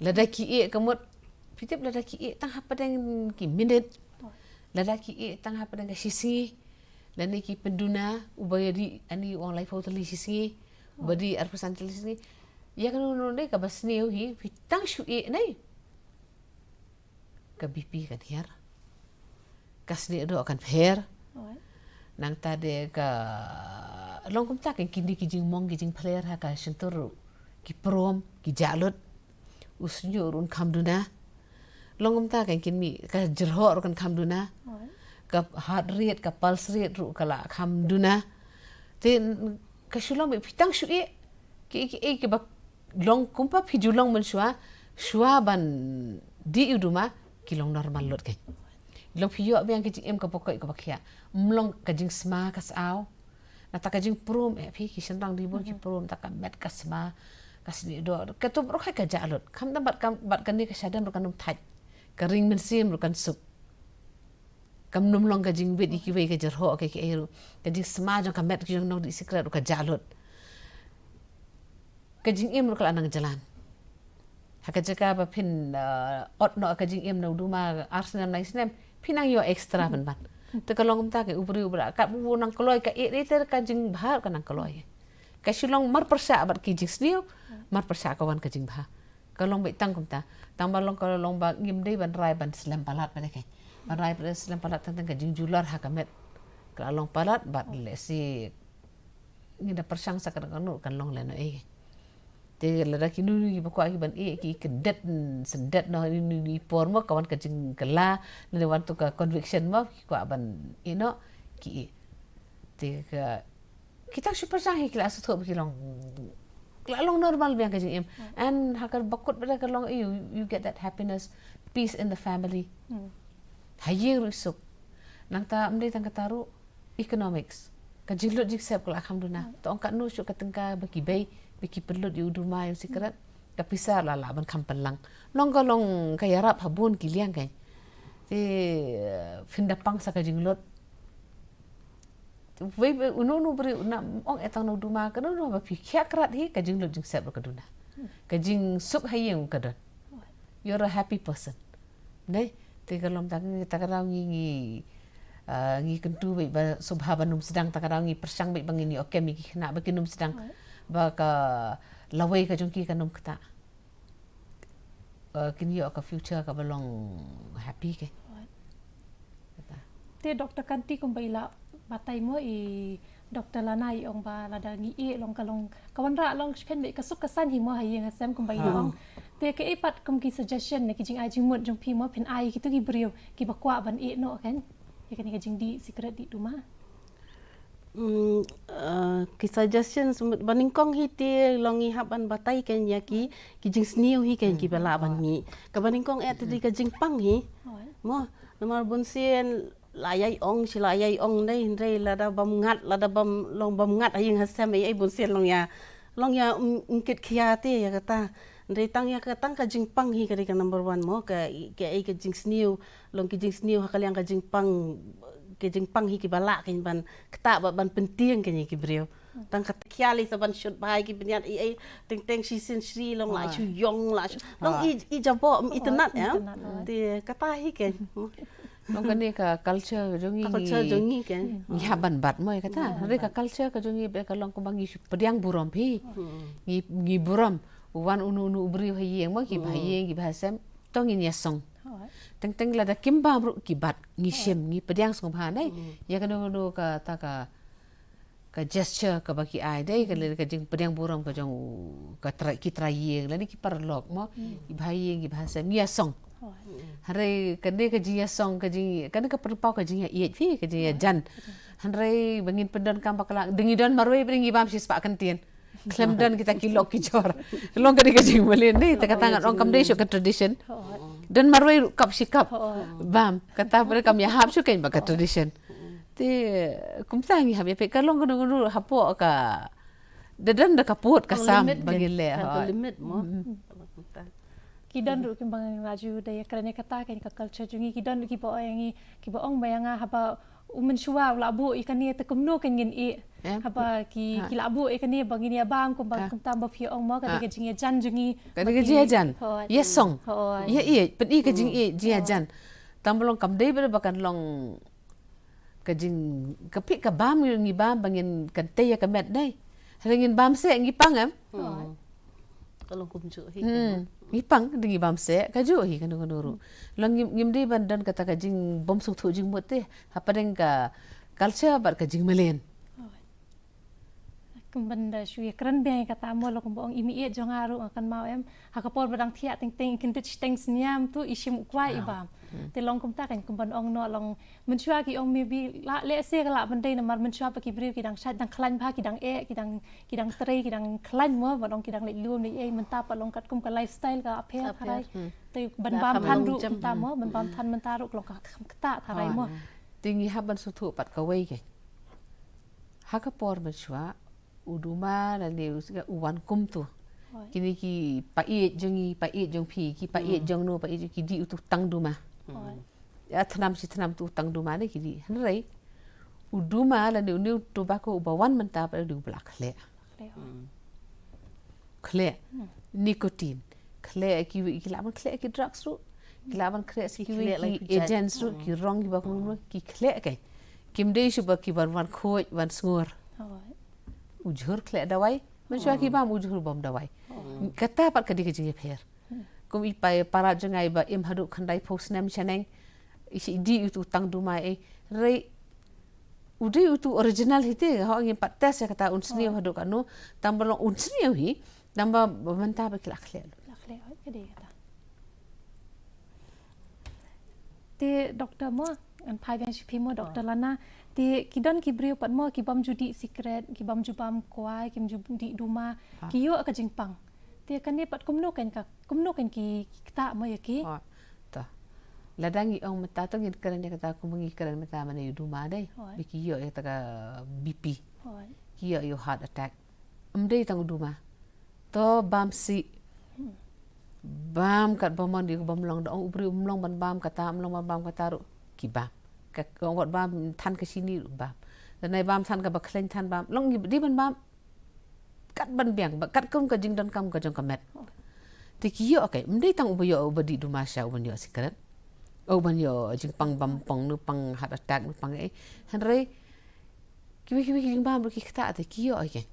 Lada ki ïeh ka mut, phi tip, lada ki ïeh tang hapdeng ki minit. Lada ki ïeh tang hapdeng ka shisngi. Lane ki pynduna, uba ïa dih, ani u ong laiphew tylli shisngi. Uba dih arphew san tylli shisngi. Ïa kano kano ne kaba sniew hi, phi tang shu ïeh ne, ka B P kan hiar, ka snieh doh kan pher. Nangta de ka long kumta kein, kine ki jingmong ki jingpher ha ka shyntur ruh ki prom, ki jah lut. U shñiuh ruh un kham duna. Long kumta kein, kin mih, ka jyrhoh ruh kan kham duna. Ka heart rate, ka pulse rate ruh ka la kham duna. Te ka shu long ba phi tang shu ïeh, ki, ki, ki, kiba long kumba phi ju long mynshuwa, shuwa ban dih ïa u duma, ki long normal lut kein. Long phi ïoh biang ka jingim kaba koit kaba khiah. Ym long ka jingsma ka saw. Nangta ka jingprom, eh, phi, ki shynrang dei bun ki prom, nangta ka met ka sma, ka snieh doh, kato baroh ka jah lut. Khamtam bad ka, bad kane ka shadem ruh kan ym thait. Ka ring mynsiem ruh kan suk. Kam nym long ka jingwit ïa kiwei, ka jyrhoh ka, kiei ruh. Ka jingsma jong ka met jong u nongdih sikret ruh ka jah lut. Ka jingim ruh ka la nang jlan. Ha ka jaka ba phin, uh, ot noh ka jingim na u duma ar snem, lai snem, phi nang ïoh extra pynban. Te ka long kumta, ka u briew u brah, ka u nang kloi, ka ïeh, ïeh te ka jingbha ka nang kloi. Ka shu long mar pyrshah bad ki jingsniew, mar pyrshah ka wan ka jingbha. Ka long beit tang kumta. Tang ba long, ka long ba ngim dei ban rai ban slem palat pat de kein. Ban rai ban slem palat tang, tang ka jingjulor ha ka met ka la long palat bad lehse ngi da pyrshang sa ka dang kano kan long lehnohei. Te lada kino kino kiba kwah ki ban ïeh, ki kyndet, mm, syndet noh ino ino i por mo, ka wan ka jingkylla, lane wan to ka conviction mo, ki kwah ban ïeh noh, ki ïeh. Te ka, ki tang shu pyrshang hi, ki la sngewthuh ba ki long, ki la long normal biang ka jingim. And ha kaba kut pat de ka long, you, you get that happiness, peace in the family. Ha ïing ruh i suk. Nangta ym dei tang kata ruh, economics. Ka jinglut jingsep ka la kham duna. To ong katno shuh ka tyngka ba ki bei, ba ki pynlut ïa u duma ïa u sikret, ka pisa la lah ban kham pynlang. Long ka long ka ïarap ha bun ki liang kein. Te, eh, phin da pang sa ka jinglut. Wei, wei, uno uno briew, na ong eh tang na u duma, kano kano ba phi khiah krat hi, ka jinglut jingsep ruh ka duna. Ka jingsuk ha ïing ka don. You're a happy person. Dei, te ka long tang, ta ka daw ngi, ngi, ah, ngi kyntu beit ba sngewbha ban ym sdang, ta ka daw ngi pyrshang beit ba ngin ïoh kem ïa ki khynnah ba kin ym sdang. Ba ka lawei ka jong ki kan ym ktah. Ah, kin ïoh ka future kaba long happy kein. Kata. Te Doctor Kanti, kumba i la batai mo, i Doctor Lana i ong ba lada ngi ïeh long ka long ka wanrah long shen beit ka suk ka saiñ hi mo ha ïing ha sem kumba i ong. Te kaei pat kum ki suggestion ne ki jingai jingmut jong phi mo phin ai kito ki briew kiba kwah ban ïeh noh kan ïa kane ka jingdih sikret dih duma. Mm, uh, ki suggestions ba nyngkong hi te long ngi hap ban batai kan ïa ki ki jingsniew hi kan kiba lah ban mih. Kaba nyngkong eh te dei ka jingpang hi. Mo namar bun sien la ïai ong shi la ïai ong dei hynrei lada bam ngat lada bam long bam ngat ha ïing ha sem ei ei bun sien long ïa long ïa ngkit khia te ïa kata. Hynrei tang ïa ka tang ka jingpang hi ka dei ka number one mo ka ka ei ka jingsniew long ki jingsniew ha ka liang ka jingpang ka jingpang hi kiba lah kan ban kata ba ban pyntieng kan ïa ki briew. Tang kata khia lei sa ban shut bha ïa ki bniat ei ei teng teng shi sin shri long la shu yong la shu long i i jabo i tenat ya. Te kata hi kan. Long kane ka culture jong ngi. Ka culture jong ngi kan. Ngi hap ban bat mo kata. Hynrei ka culture ka jong ngi ba ka long kumba ngi shu pdiang burom phi. Ngi ngi burom. Wan unu unu u briew ha ïing mo ki ba ha ïing ki ba ha sem. To ngin ïa song. Teng teng lada kim bam ruh ki bat ngi shim ngi pdiang sngewbha dei. Ïa kano kano kata ka ka gesture kaba ki ai dei ka lei ka jingpdiang burom ka jong u ka trai ki trai ïing lane ki paralok mo ki bha ïing ki bha sem ngi ïa song. Hynrei kane ka jingïasong ka jing kane ka pyrpaw ka jingïaieit phi ka jingïajan. Hynrei ba ngin pyndonkam bakla dang ngi don marwei ba dang ngi bam shispah kyntien. Khlem don kita ki lok ki jor. Long kane ka jingmalen dei te kata ngan ong kam dei shuh ka tradition. Don marwei ruh kap shi kap bam kata ba kam ïahap shuh kein ba ka tradition. Te kumta ngi hap ïa peit ka long kano kano hapoh ka da don da ka pud ka sam ba ngi leh. Ka limit mo. Ki don ruh ki ba ngi la ju da ïa kren ïa kata ka ka culture jong ngi ki don ruh ki ba ong ïa ngi ki ba ong ba ïa nga haba u mynshuwa u la buh ïa kane te kumno ka ngin ïeh. Haba ki ki la buh ïa kane ba ngin ïa bam kumba kumta ba phi ong mo ka dei ka jingïajan jong ngi. Ka dei ka jingïajan. Ïa song. Ïa ïeit pyn i ka jingïeit jingïajan. Tang ba long kam dei ba kan long ka jing ka phi ka bam ngi bam ba ngin kan tei ïa ka met dei. Hynrei ngin bam seh ngi pang em. Ka long kumjuh hi. Ngi pang dei ngi bam seh ka juh hi kano kano ruh. Long ngim ngim dei ban don kata ka jingbym sngewthuh jingmut te hapdeng ka culture bad ka jingmalen. Kumban da shu ïa kren biang ïa kata mo long kumba ong i meiieit jong nga ruh nga kynmaw em. Ha ka por ba dang thiah teng teng i kyndit shiteng sniam tu i shim u kwai i bam. Te long kumta kan kumban ong noh long mynshuwa ki ong maybe la lehse ka lah ban dei namar mynshuwa ba ki briew ki dang shait dang khlaiñ bha ki dang eh ki dang ki dang trei ki dang khlaiñ mo ban ong ki dang leit lum leit ei mynta pat long katkum ka lifestyle ka apher tharai. Te ban bam than ruh kumta mo ban bam than mynta ruh long ka kata tharai mo. Te ngi hap ban sngewthuh pat kawei ke. Ha ka por mynshuwa u duma lane u wan kumtu. Kine ki paieit jong ngi paieit jong phi ki paieit jong no paieit jong ki dih utu tang duma. Ïa thnam shi thnam tu tang duma ne ki dih hynrei u duma lane u new tobacco uba wan mynta pat u dih uba la khleh. Khleh nicotine khleh ki ki lah ban khleh ki drugs ruh ki lah ban khleh ki agents ruh ki rong kiba kumno ki khleh kai. Kim dei shuh ba ki ban wan khuid wan sngur. U jhur khleh dawai mynshuwa ki bam u jhur bam dawai. Kata pat ka dei ka jingïapher. Kum i pai para jong ngai ba im haduh khyndai phew snem shaneng i shi dih utu tang duma ei. Rei u dei utu original hi te ho ngim pat test ïa kata un sniew haduh kano. Tang ba long un sniew hi tang ba mynta ba ki la khleh. La khleh hoi ka dei kata. Te doktor mo ngan phai biang sha phi mo doktor Lana. Te ki don ki briew pat mo ki bym ju dih sikret ki bym ju bam kwai ki bym ju dih duma ki ïoh ka jingpang. Te kane pat kumno kan ka kumno kan ki ktah mo ïa ki. Ta lada ngi ong mynta to ngin kren ïa kata kumba ngi kren mynta mane ïa u duma dei. Ba ki ïoh ïa kata ka BP. Ki ïoh ïa u heart attack. Ym dei tang u duma. To bam sih. Bam kat ba mon ïa u bam long da ong u briew ym long ban bam kata ym long ban bam kata ruh ki bam. Ka ong wat bam than ka shini ruh bam. Da nai bam than kaba khlaiñ than bam long ngi dei ban bam. Kat ban biang ba kat kum ka jingdonkam ka jong ka met. Te ki ïoh kai ym dei tang uba ïoh uba dih duma sha uban ïoh sikret. Uban ïoh jingpang bam pong nu pang heart attack nu pang ei. Hynrei kiwei kiwei ki jingbam ruh ki ktah te ki ïoh ei.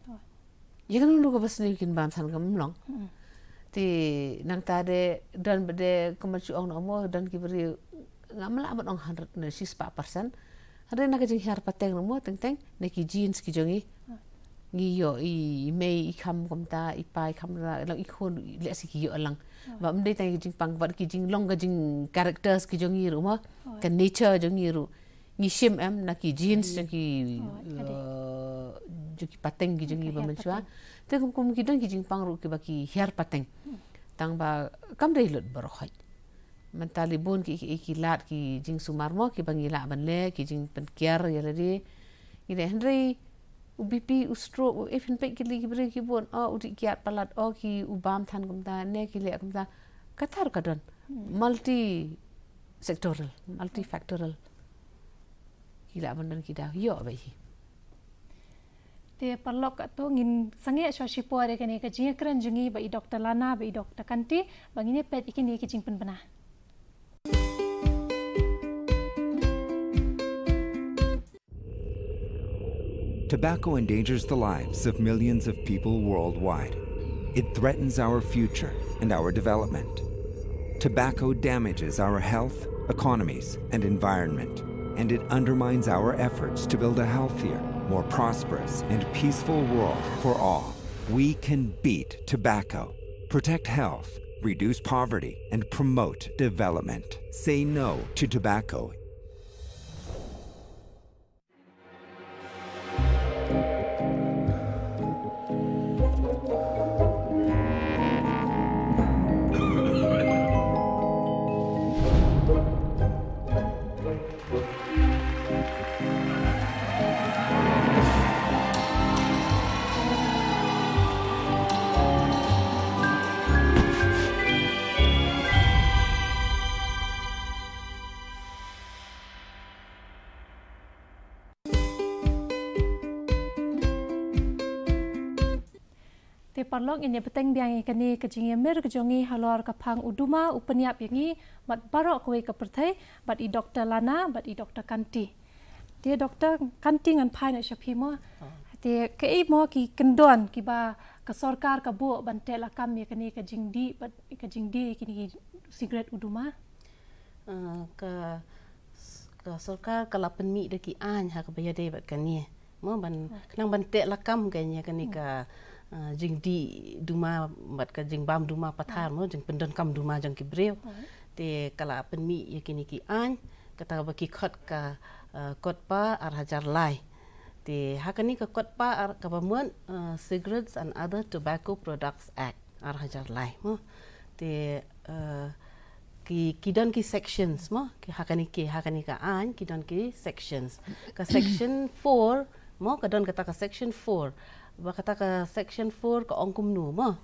Ïa kano ruh kaba sniew kin bam san kam long. Te nangta de don ba de kumba shu ong na mo don ki briew ngam lah ban ong hundred ne shispah percent. Hynrei na ka jinghiar pateng ruh mo teng teng na ki genes ki jong ngi. Ngi ïoh i, i mei i kham kumta, i pa i kham ra, lang i khun leh si ki ïoh lang. Ba ym dei tang ki jingpang, ba ki jinglong ka jing characters ki jong ngi ruh mo. Ka nature jong ngi ruh. Ngi shim em na ki genes jong ki, eh, jong ki pateng ki jong ngi ba mynshuwa. Te kum kum ki don ki jingpang ruh kiba ki hiar pateng. Tang ba kam dei lut baroh khoit. Mynta li bun ki, ki, ki lad ki jingsumar mo kiba ngi lah ban leh, ki jingpynkiar ïa lade. Ngi leh hynrei u B P, u stroke, u, eh, phin peit ki li ki briew ki bun, oh, u dih kiad palat, oh, ki u bam than kumta, ne ki leh kumta. Katta ruh ka don. Multi sectoral, multifactorial. Ki lah ban don ki daw ïoh ba hi. Te paralok, katto ngin sangeh shuwa shipor ïa kane ka jingïakren jong ngi bad i Doctor Lana bad i Doctor Kanti, ba ngin ïa peit ïa kine ki jingpynbna. Tobacco endangers the lives of millions of people worldwide. It threatens our future and our development. Tobacco damages our health, economies, and environment, and it undermines our efforts to build a healthier, more prosperous, and peaceful world for all. We can beat tobacco, protect health, reduce poverty, and promote development. Say no to tobacco. Te paralok, ngin ïa bteng biang ïa kane ka jingïamir ka jong ngi halor ka phang u duma u pynïap ïa ngi bad baroh kawei ka pyrthei, bad i Doctor Lana bad i Doctor Kanti. Te Doctor Kanti, ngan phai noh sha phi mo. Te kaei mo ki kyndon kiba ka sorkar ka buh ban teh lakam ïa kane ka jingdih bad ka jingdih ïa kine ki sigaret u duma? Ah, ka, ka sorkar ka la pynmih da ki aiñ ha kaba ïadei bad kane. Mo ban, khnang ban teh lakam ka ïa kane ka, ah, jingdih duma bad ka jingbam duma pathar mo, jingpyndonkam duma jong ki briew. Te ka la pynmih ïa kine ki aiñ, kata ba ki khot ka, ah, KOTPA ar hajar lai. Te ha kane ka KOTPA ar kaba mut, ah, Cigarettes and Other Tobacco Products Act ar hajar lai mo. Te, eh, ki, ki don ki sections mo, ki ha kane ki, ha kane ka aiñ ki don ki sections. Ka section four mo, ka don kata ka section four. Ba kata ka section four ka ong kumno mo.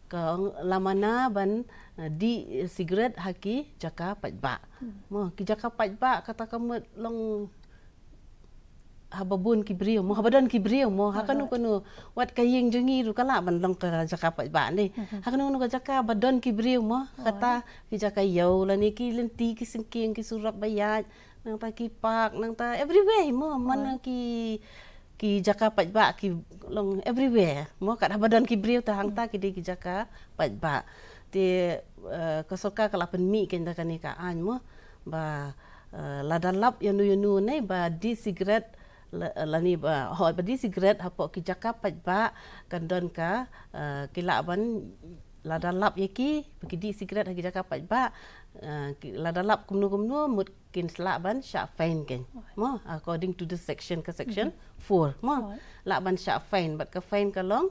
Ka ong lada mano ban, eh, dih sigaret ha ki jaka paidbah. Mo, ki jaka paidbah kata ka mut long haba bun ki briew mo, haba don ki briew mo, ha kano kano, wat ka ïing jong ngi ruh ka lah ban long ka jaka paidbah ne. Ha kano kano ka jaka ba don ki briew mo, kata ki jaka ïew lane ki lynti ki syngkien ki surok ba ïaid, nangta ki park, nangta everywhere hi mo, man ki, ki jaka paidbah ki long everywhere mo, kat haba don ki briew te hangta ki dei ki jaka paidbah. Te, eh, ka sorkar ka la pynmih kein da kane ka aiñ mo, ba, eh, lada lap ïano ïano ne ba dih sigaret, la, lane ba, hooid, ba dih sigaret hapoh ki jaka paidbah, kan don ka, eh, ki lah ban, lada lap ïa ki ba ki dih sigaret ha ki jaka paidbah, eh, ki, lada lap kumno kumno mut kin lah ban shah fine kein. Mo, according to the section, ka section four mo. Lah ban shah fine, bad ka fine ka long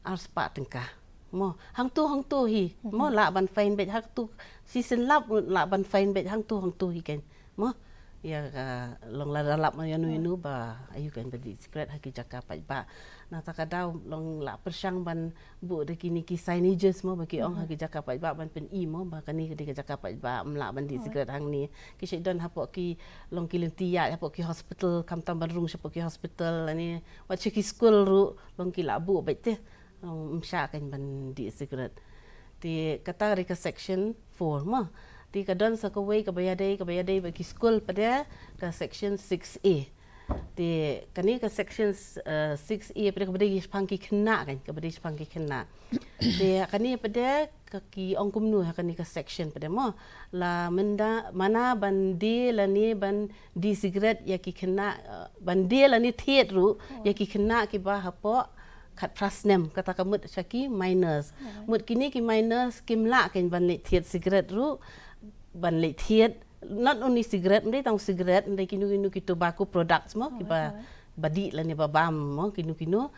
ar spah tyngka. Mo, hangto hangto hi. Mo, lah ban fine beit hangto, shisien lap lah ban fine beit hangto hangto hi kein. Mo, ïa ka long lada lap ma ïano ïano ba aïu kein ba dih sigaret ha ki jaka paidbah. Nangta ka daw long lah pyrshang ban buh da kine ki signages mo, ba ki ong ha ki jaka paidbah ban pyni mo ba kane ka dei ka jaka paidbah, ym lah ban dih sigaret hangne. Ki shait don hapoh ki, long ki lynti ïaid hapoh ki hospital, khamtam ban rung shapoh ki hospital lane wat sha ki skul ruh long ki lah buh beit te. Ym shah kein ban dih sigaret. Te kata ka dei ka section four mo. Te ka don sa kawei kaba ïadei, kaba ïadei bad ki skul pat, ka section six A. Te kane ka section, eh, six A pat de kaba dei shaphang ki khynnah kan, kaba dei shaphang ki khynnah. Te kane pat de ka ki ong kumno ha kane ka section pat de mo. La mynta mana ban die lane ban die cigarette ïa ki khynnah, eh, ban die lane thied ruh ïa ki khynnah kiba hapoh khatphra snem, kata ka mut sha ki minors. Mut kine ki minors kim lah kan ban leit thied cigarette ruh, ban leit thied, not only cigarette, ym dei tang cigarette, ym dei kino kino ki tobacco products mo, kiba, ba dih lane ba bam mo, kino kino,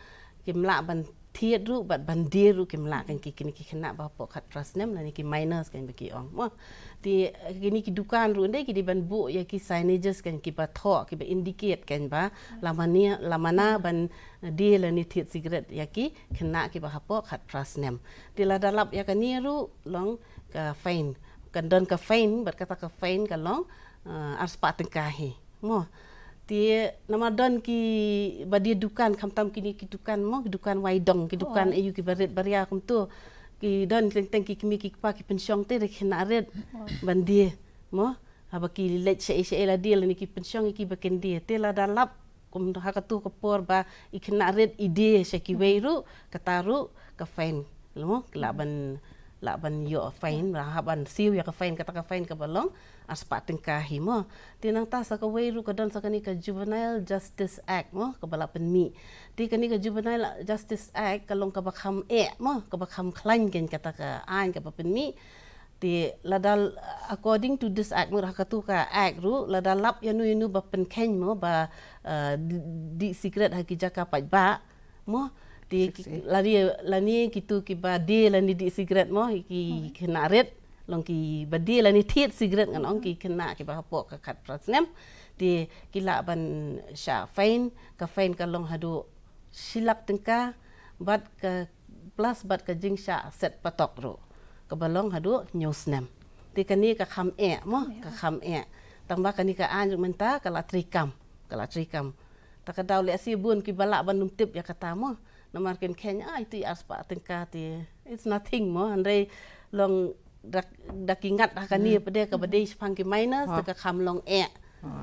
kim lah ban thied ruh, bad ban die ruh kim lah kan, ki kine ki khynnah ba hapoh khatphra snem lane ki minors kan ba ki ong mo. Te kine ki dukan ruh ym dei ki dei ban buh ïa ki signages kan, kiba thoh, kiba indicate kan ba la mana, la mana ban die lane thied cigarette ïa ki khynnah kiba hapoh khatphra snem. Te lada lap ïa kane ruh long ka fine. Kan don ka fine, bad kata ka fine ka long, eh, arspah tyngka hi mo. Te namar don kiba die dukan, khamtam kine ki dukan mo, ki dukan wai dong, ki dukan aïu kiba rit baria kumto. Ki don teng teng ki kmie ki kpa ki pynshong te, re khynnah rit ban die mo. Haba ki leit shaei shaei la die lane ki pynshong ïa kiba kin die. Te lada lap kum ha katu ka por ba i khynnah rit i die sha kiwei ruh, kata ruh ka fine. Mo, lah ban, lah ban ïoh fine, lah ban siew ïa ka fine, kata ka fine kaba long arspah tyngka hi mo. Te nangta sa kawei ruh ka don sa kane ka Juvenile Justice Act mo, kaba la pynmih. Te kane ka Juvenile Justice Act ka long kaba kham eh mo, kaba kham khlaiñ kan kata ka aiñ kaba pynmih. Te lada, according to this act mo, ha katu ka act ruh, lada lap ïano ïano ba pynkheiñ mo, ba, eh, di, die cigarette ha ki jaka paidbah mo. Te ki, lane, lane kitu kiba die lane die cigarette mo, ki khynnah rit, long kiba die lane thied cigarette ngan ong, ki khynnah kiba hapoh ka khatphra snem. Te ki lah ban shah fine, ka fine ka long haduh shi lak tyngka, bad ka plus bad ka jingshah set patok ruh, kaba long haduh hynñiew snem. Te kane ka kham eh mo, ka kham eh. Tangba kane ka aiñ ruh mynta ka la treikam, ka la treikam. Ta ka daw lehse bun kiba lah ban ym tip ïa kata mo. Namar kin kheiñ, ah, itu arspah tyngka te, it's nothing mo. Hynrei long da, da ki ngat ha kane pat de kaba dei shaphang ki minors, te ka kham long eh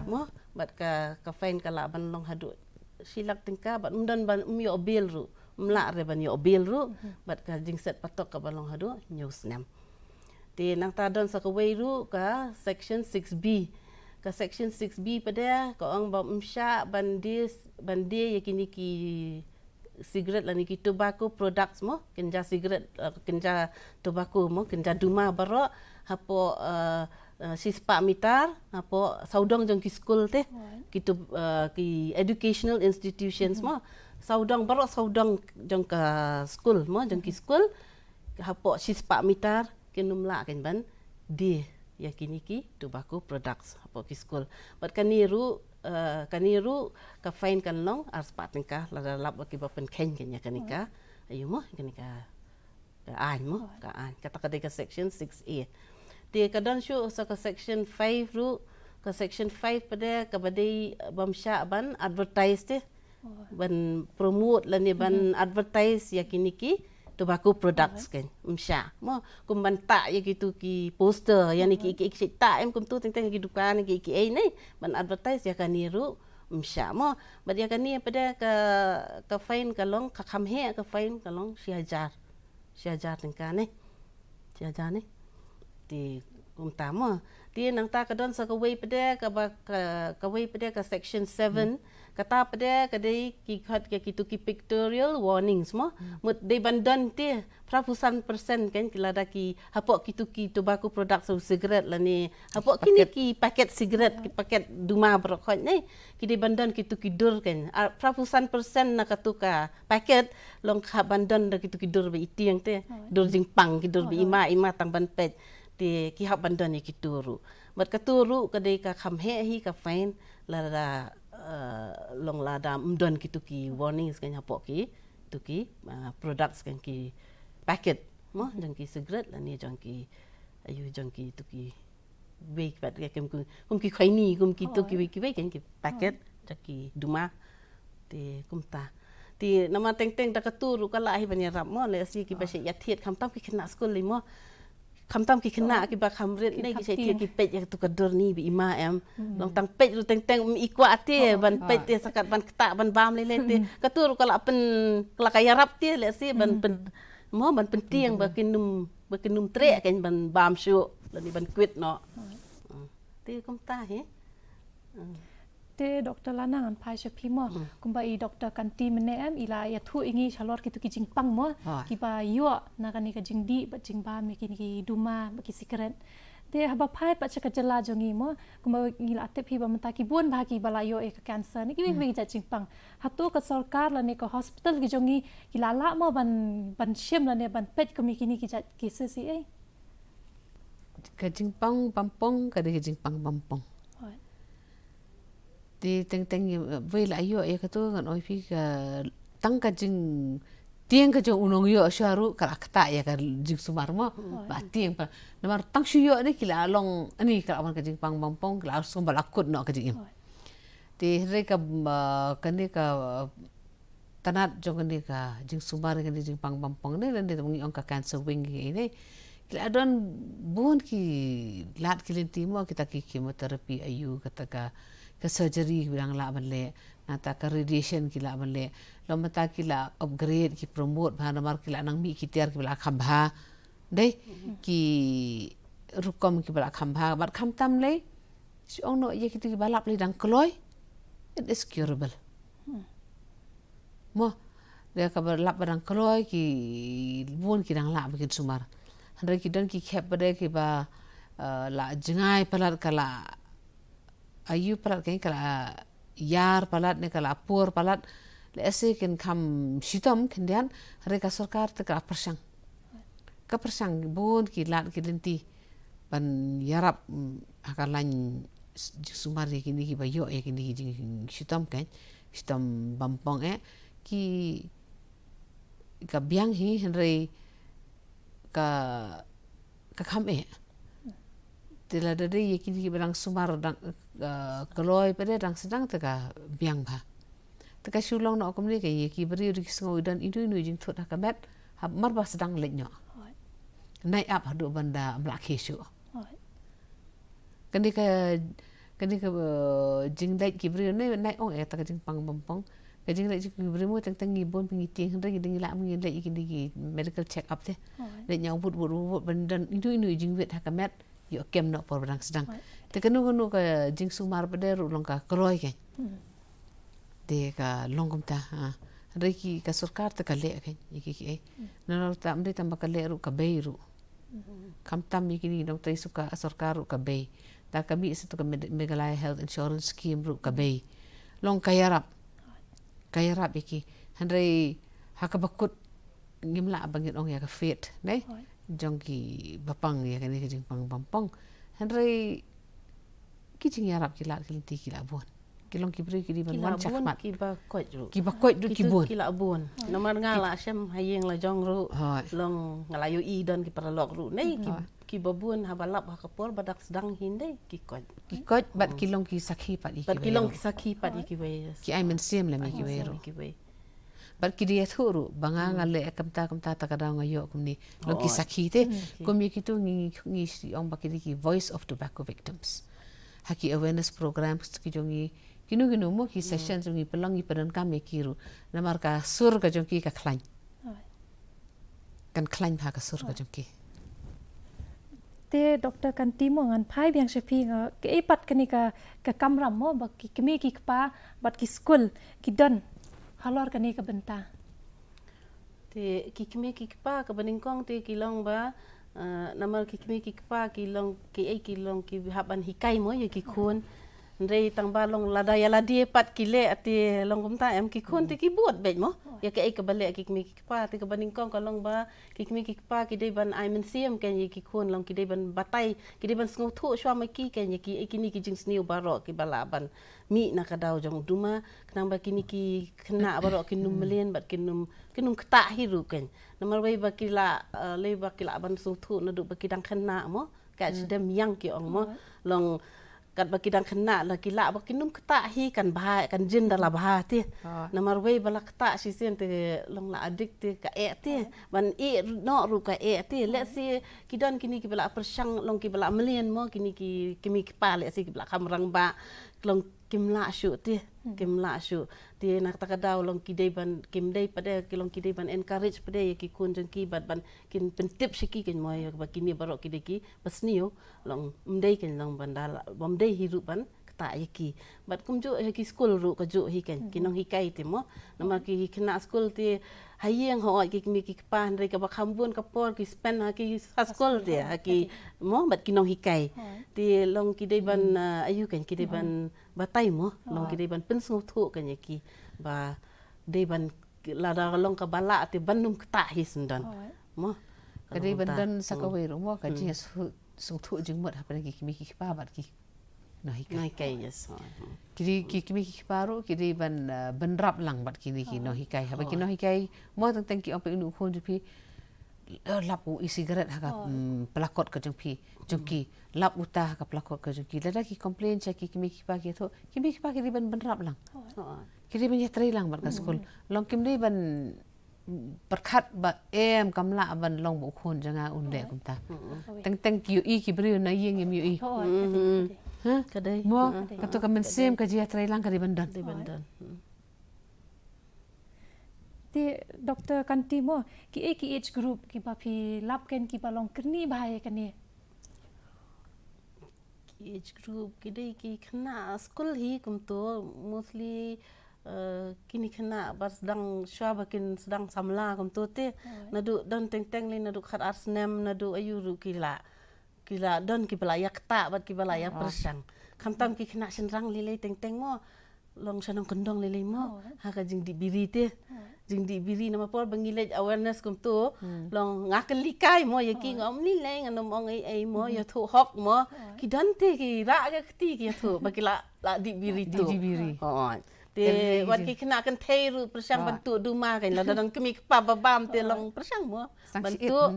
mo. Bad ka, ka fine ka lah ban long haduh shi lak tyngka, bad ym don ban, ym ïoh bail ruh, ym lah re ban ïoh bail ruh, bad ka jingset patok kaba long haduh hynñiew snem. Te nangta don sa kawei ruh ka section six B. Ka section six B pat de ka ong ba ym shah ban die, ban die ïa kine ki cigarette lane ki tobacco products mo, kynja cigarette, eh, kynja tobacco mo, kynja duma baroh hapoh, eh, eh, shispah mitar hapoh sawdong jong ki skul te. Ki tu, eh, ki educational institutions mo. Sawdong baroh sawdong jong ka skul mo, jong ki skul. Hapoh shispah mitar kin ym lah kan ban die ïa kine ki tobacco products hapoh ki skul. Bad kane ruh, eh, kane ruh ka fine kan long arspah tyngka, lada lap ba kiba pynkheiñ kan ïa kane ka, aïu mo, kane ka, ka aiñ mo, ka aiñ. Kata ka dei ka section six A. Te ka don shuh sa ka section five ruh, ka section five pat de kaba dei, eh, bym shah ban advertise te, ban promote lane ban advertise ïa kine ki tobacco products kan, ym shah mo. Kum ban tah ïa kitu ki poster, ïa ne ki, ki, ki tah em kumtu teng teng ki dukan, ki, ki ei ne, ban advertise ïa kane ruh ym shah mo. Bad ïa kane pat de ka, ka fine ka long, ka kham heh ka fine ka long shi hajar. Shi hajar tyngka ne. Shi hajar ne. Te kumta mo. Te nangta ka don sa kawei pat de kaba, ka, kawei pat de ka section seven. Kata pat de ka dei ki khot ïa kitu ki pictorial warnings mo. Mut dei ban don te phra phew san percent kan, ki lada ki hapoh kitu ki tobacco products, u cigarette lane hapoh kine ki paket cigarette, ki paket duma baroh khot ne. Ki dei ban don kitu ki dur kan. Ah, phra phew san percent na katu ka paket long ki hap ban don da kitu ki dur ba i tieng te. Dur jingpang, ki dur ba i ma, i ma tang ban peit. Te ki hap ban don ïa kitu ruh. Bad katu ruh ka dei ka kham heh hi ka fine, lada, eh, long lada ym don kitu ki warnings kan hapoh kitu ki, eh, products kan, ki paket mo, jong ki cigarette lane jong ki, aïu, jong kitu ki wei pat, kum, kum, kum ki khoini, kum kitu kiwei kiwei kan, ki paket jong ki duma. Te kumta. Te namar teng teng da katu ruh ka lah hi ban ïarap mo, lehse kiba shait ïathied khamtam ki khynnah skul lei mo. Khamtam ki khynnah kiba kham rit ne ki shait ki peit ïa katu ka dur ni ba i ma em. Long tang peit ruh teng teng i kwah te ban peit te sakat ban ktah ban bam lei lei te. Katu ruh ka la pyn, ka la ka ïarap te lehse ban pyn, mo ban pyntieng ba kin ym, ba kin ym treh kein ban bam shuh lane ban kwit noh. Te kumta hi. Te Doctor Lana ngan phai sha phi mo. Kumba i Doctor Kanti mynne em i la ïathuh ïa ngi shalor kitu ki jingpang mo. Kiba ïoh na kane ka jingdih bad jingbam ïa kine ki duma bad ki sikret. Te haba phai pat sha ka jylla jong ngi mo. Kumba ngi la tip hi ba mynta ki bun bha kiba la ïoh ïa ka cancer ne kiwei kiwei ki jait jingpang. Hato ka sorkar lane ka hospital ki jong ngi ki la lah mo ban, ban shim lane ban peit kum ïa kine ki jait cases hi ei? Ka jingpang bampong ka dei ka jingpang bampong. Te teng teng wei la ïoh ïa katu ngan ong ïa phi ka tang ka jingtieng ka jong u nongïoh shuwa ruh ka la ktah ïa ka jingsumar mo. Ba tieng pa. Namar tang shu ïoh ne ki la long ani ka la wan ka jingpang bampong ki la sum ba la kut noh ka jingim. Te hynrei ka, kane ka tnat jong kane ka jingsumar kane jingpang bampong ne, lane ngi ong ka cancer wing kine. Ki la don bun ki lad ki lynti mo, kita ki chemotherapy aïu, kata ka, ka surgery ki dang lah ban leh, nangta ka radiation ki lah ban leh. Long mynta ki la upgrade ki promote bha namar ki la nang mih ki tiar kiba la kham bha. Dei ki rukom kiba la kham bha bad khamtam lei. Shu ong noh ïa kito kiba lap lei dang kloi. It is curable. Mo, de kaba lap ba dang kloi ki bun ki dang lah ba kin sumar. Hynrei ki don ki khep ba de kiba, eh, la jngai palat ka la aïu palat ka la ïar palat ne ka la por palat. Lehse kin kham shitom khyndiat, hynrei ka sorkar te ka la pyrshang. Ka pyrshang bun ki lad ki lynti ban ïarap, mm, ha ka lain s-, jingsumar ïa kine kiba ïoh ïa kine ki jingshitom kein, shitom bampong eh, ki ka biang hi hynrei ka, ka kham eh. Te lada dei ïa kine kiba dang sumar dang, eh, kloi pat de dang sdang te ka biang bha. Te ka shu long noh kumne ka ïa ki briew de ki sngew i don ino ino i jingthut ha ka met, ha mar ba sdang leit noh. Nai ap haduh ban da ym lah khie shuh. Kane ka, kane ka, eh, jingleit ki briew ne, nai ong eh ta ka jingpang bampong. Ka jingleit ki briew mo teng teng ngi bun pyngi tieng hynrei ngi dang ngi lah ngi leit ïa kine ki medical check up te. Leit ñiaw wut wut wut wut ban don ino ino i jingwit ha ka met. Ïoh kem noh por ba dang sdang. Te kano kano ka jingsumar pat de ruh long ka kloi kein. Te ka long kumta, ha. Hynrei ki ka sorkar te ka leh kein, ïa ki ki ei. Nalor ta ym dei tang ba ka leh ruh ka bei ruh. Khamtam ïa kine nongtrei suka sorkar ruh ka bei. Ta ka mih sa tu ka Med-, Meghalaya Health Insurance Scheme ruh ka bei. Long ka ïarap. Ka ïarap ïa ki. Hynrei ha kaba kut ngim lah ba ngin ong ïa ka fate, ne? Jong ki bapang ïa kane ka jingpang bampong. Hynrei ki jingïarap ki lad ki lynti ki la bun. Ki long ki briew ki dei ban wan shakmat. Kiba koit ruh. Kiba koit ruh ki bun. Ki la bun. Namar nga la shem ha ïing la jong ruh. Long nga la ïohi don ki paralok ruh. Nei ki, kiba bun haba lap ha ka por ba dang sdang hi ndei ki koit. Ki koit bad ki long ki sakhi pat ïa kiwei ruh. Bad ki long ki sakhi pat ïa kiwei. Ki ai mynsiem lem ïa kiwei ruh. Bad ki dei ïathuh ruh ba nga nga leh kumta kumta ta ka daw nga ïoh kumne. Long ki sakhi te. Kum ïa kitu ngi, ngi shu ong ba ki dei ki voice of tobacco victims. Ha ki awareness programs ki jong ngi, kino kino mo ki sessions jong ngi pynlong ngi pyndonkam ïa ki ruh. Namar ka sur ka jong ki ka khlaiñ. Kan khlaiñ bha ka sur ka jong ki. Te Doctor Kanti mo ngan phai biang sha phi nga, kaei pat kane ka, ka kamram mo ba ki kmie ki kpa bad ki skul ki don halor kane ka bynta. Te ki kmie ki kpa kaba nyngkong te ki long ba, eh, namar ki kmie ki kpa ki long kiei ki long ki hap ban hikai mo ïa ki khun. Hynrei tang ba long lada ïa lade pat ki leh te long kumta em ki khun te ki bud beit mo. Ïa kaei kaba leh ki kmie ki kpa te kaba nyngkong ka long ba ki kmie ki kpa ki dei ban ai mynsiem kein ïa ki khun long ki dei ban batai ki dei ban sngewthuh shuwa ma ki kein ïa ki, ïa kine ki jingsniew baroh kiba lah ban mih na ka daw jong u duma khnang ba kine ki khynnah baroh kin ym mlien bad kin ym, kin ym ktah hi ruh kein. Namar wei ba ki lah, eh, lei ba ki lah ban sngewthuh naduh ba ki dang khynnah mo. Ka sdem ïang ki ong mo. Long Katba ki dang khynnah la ki lah ba kin ym ktah hi kan bha, kan jin da la bha te. Namar wei ba la ktah shisien te long la adik te ka eh te. Ban ïeh noh ruh ka eh te. Lehse ki don kine kiba la pyrshang long kiba la mlien mo, kine ki kmie ki kpa lehse kiba la kham rangbah long kim lah shuh te. Kim lah shuh. Te na kata ka daw long ki dei ban, kim dei pat de, ki long ki dei ban encourage pat de ïa ki khun jong ki bad ban kin pyntip sha ki kan mo ïa ba kine baroh ki dei kiba sniew. Long ym dei kan long ban da la, ym dei hi ruh ban ktah ïa ki. Bad kumjuh ïa ki skul ruh kajuh hi kan, ki nonghikai te mo. Namar ki khynnah skul te ha ïing ha ot ki kmie ki kpa, hynrei kaba kham bun ka por ki spend ha ki, ha skul te, ha ki mo, bad ki nonghikai. Te long ki dei ban, ah, aïu kan, ki dei ban batai mo, long ki dei ban pynsngewthuh kan ïa ki ba dei ban, lada long kaba lah te ban ym ktah hi shen don. Mo. Ka dei ban don sa kawei ruh mo ka jing, sngewthuh jingmut hapdeng ki kmie ki kpa bad ki nonghikai. Nonghikai, yes. Ki dei, ki kmie ki kpa ruh ki dei ban, ah, bynrap lang bad kine ki nonghikai. Haba ki nonghikai mo teng teng ki ong peit ïa une u khun jong phi, eh, lap u e-cigarette ha ka, mm, pla kot ka jong phi, jong ki, lap uta ha ka pla kot ka jong ki. Lada ki complain sha ki kmie ki kpa ki ïathuh, ki kmie ki kpa ki dei ban bynrap lang. Ki dei ban ïatrei lang bad ka skul. Long kim dei ban, mm, pyrkhat ba em kam lah ban long ba u khun jong nga un leh kumta. Teng teng ki ïohi ki briew na ïing, ïohi. Ka dei. Mo, kato ka mynsiem ka jingïatrei lang ka dei ban don. Dei ban don. Te Doctor Kanti mo, ki ei ki age group kiba phi lap kan kiba long kyrni bha ïa kane? Ki age group ki dei ki khynnah skul hi kumto, mostly, eh, kine khynnah ba sdang, shuwa ba kin sdang samla kumto te. Naduh don teng teng lei, naduh khat ar snem, naduh aïu ruh ki la, ki la don kiba la ïa ktah bad kiba la ïa pyrshang. Khamtam ki khynnah shynrang lei lei teng teng mo. Long sha nongkyndong lei lei mo. Ha ka jingdih biri te. Jingdih biri namar por ba ngi leit awareness kumto. Long nga kylli kai mo ïa ki, nga ong lei lei, ngan ym ong ei ei mo, ïathuh hok mo. Ki don te ki rah ka kti ki ïathuh ba ki la, la dih biri tu. Dih biri. Te wat ki khynnah kynthei ruh pyrshang ban tuh duma kan, lada don kmie kpa ba bam te long pyrshang mo. Ban tuh.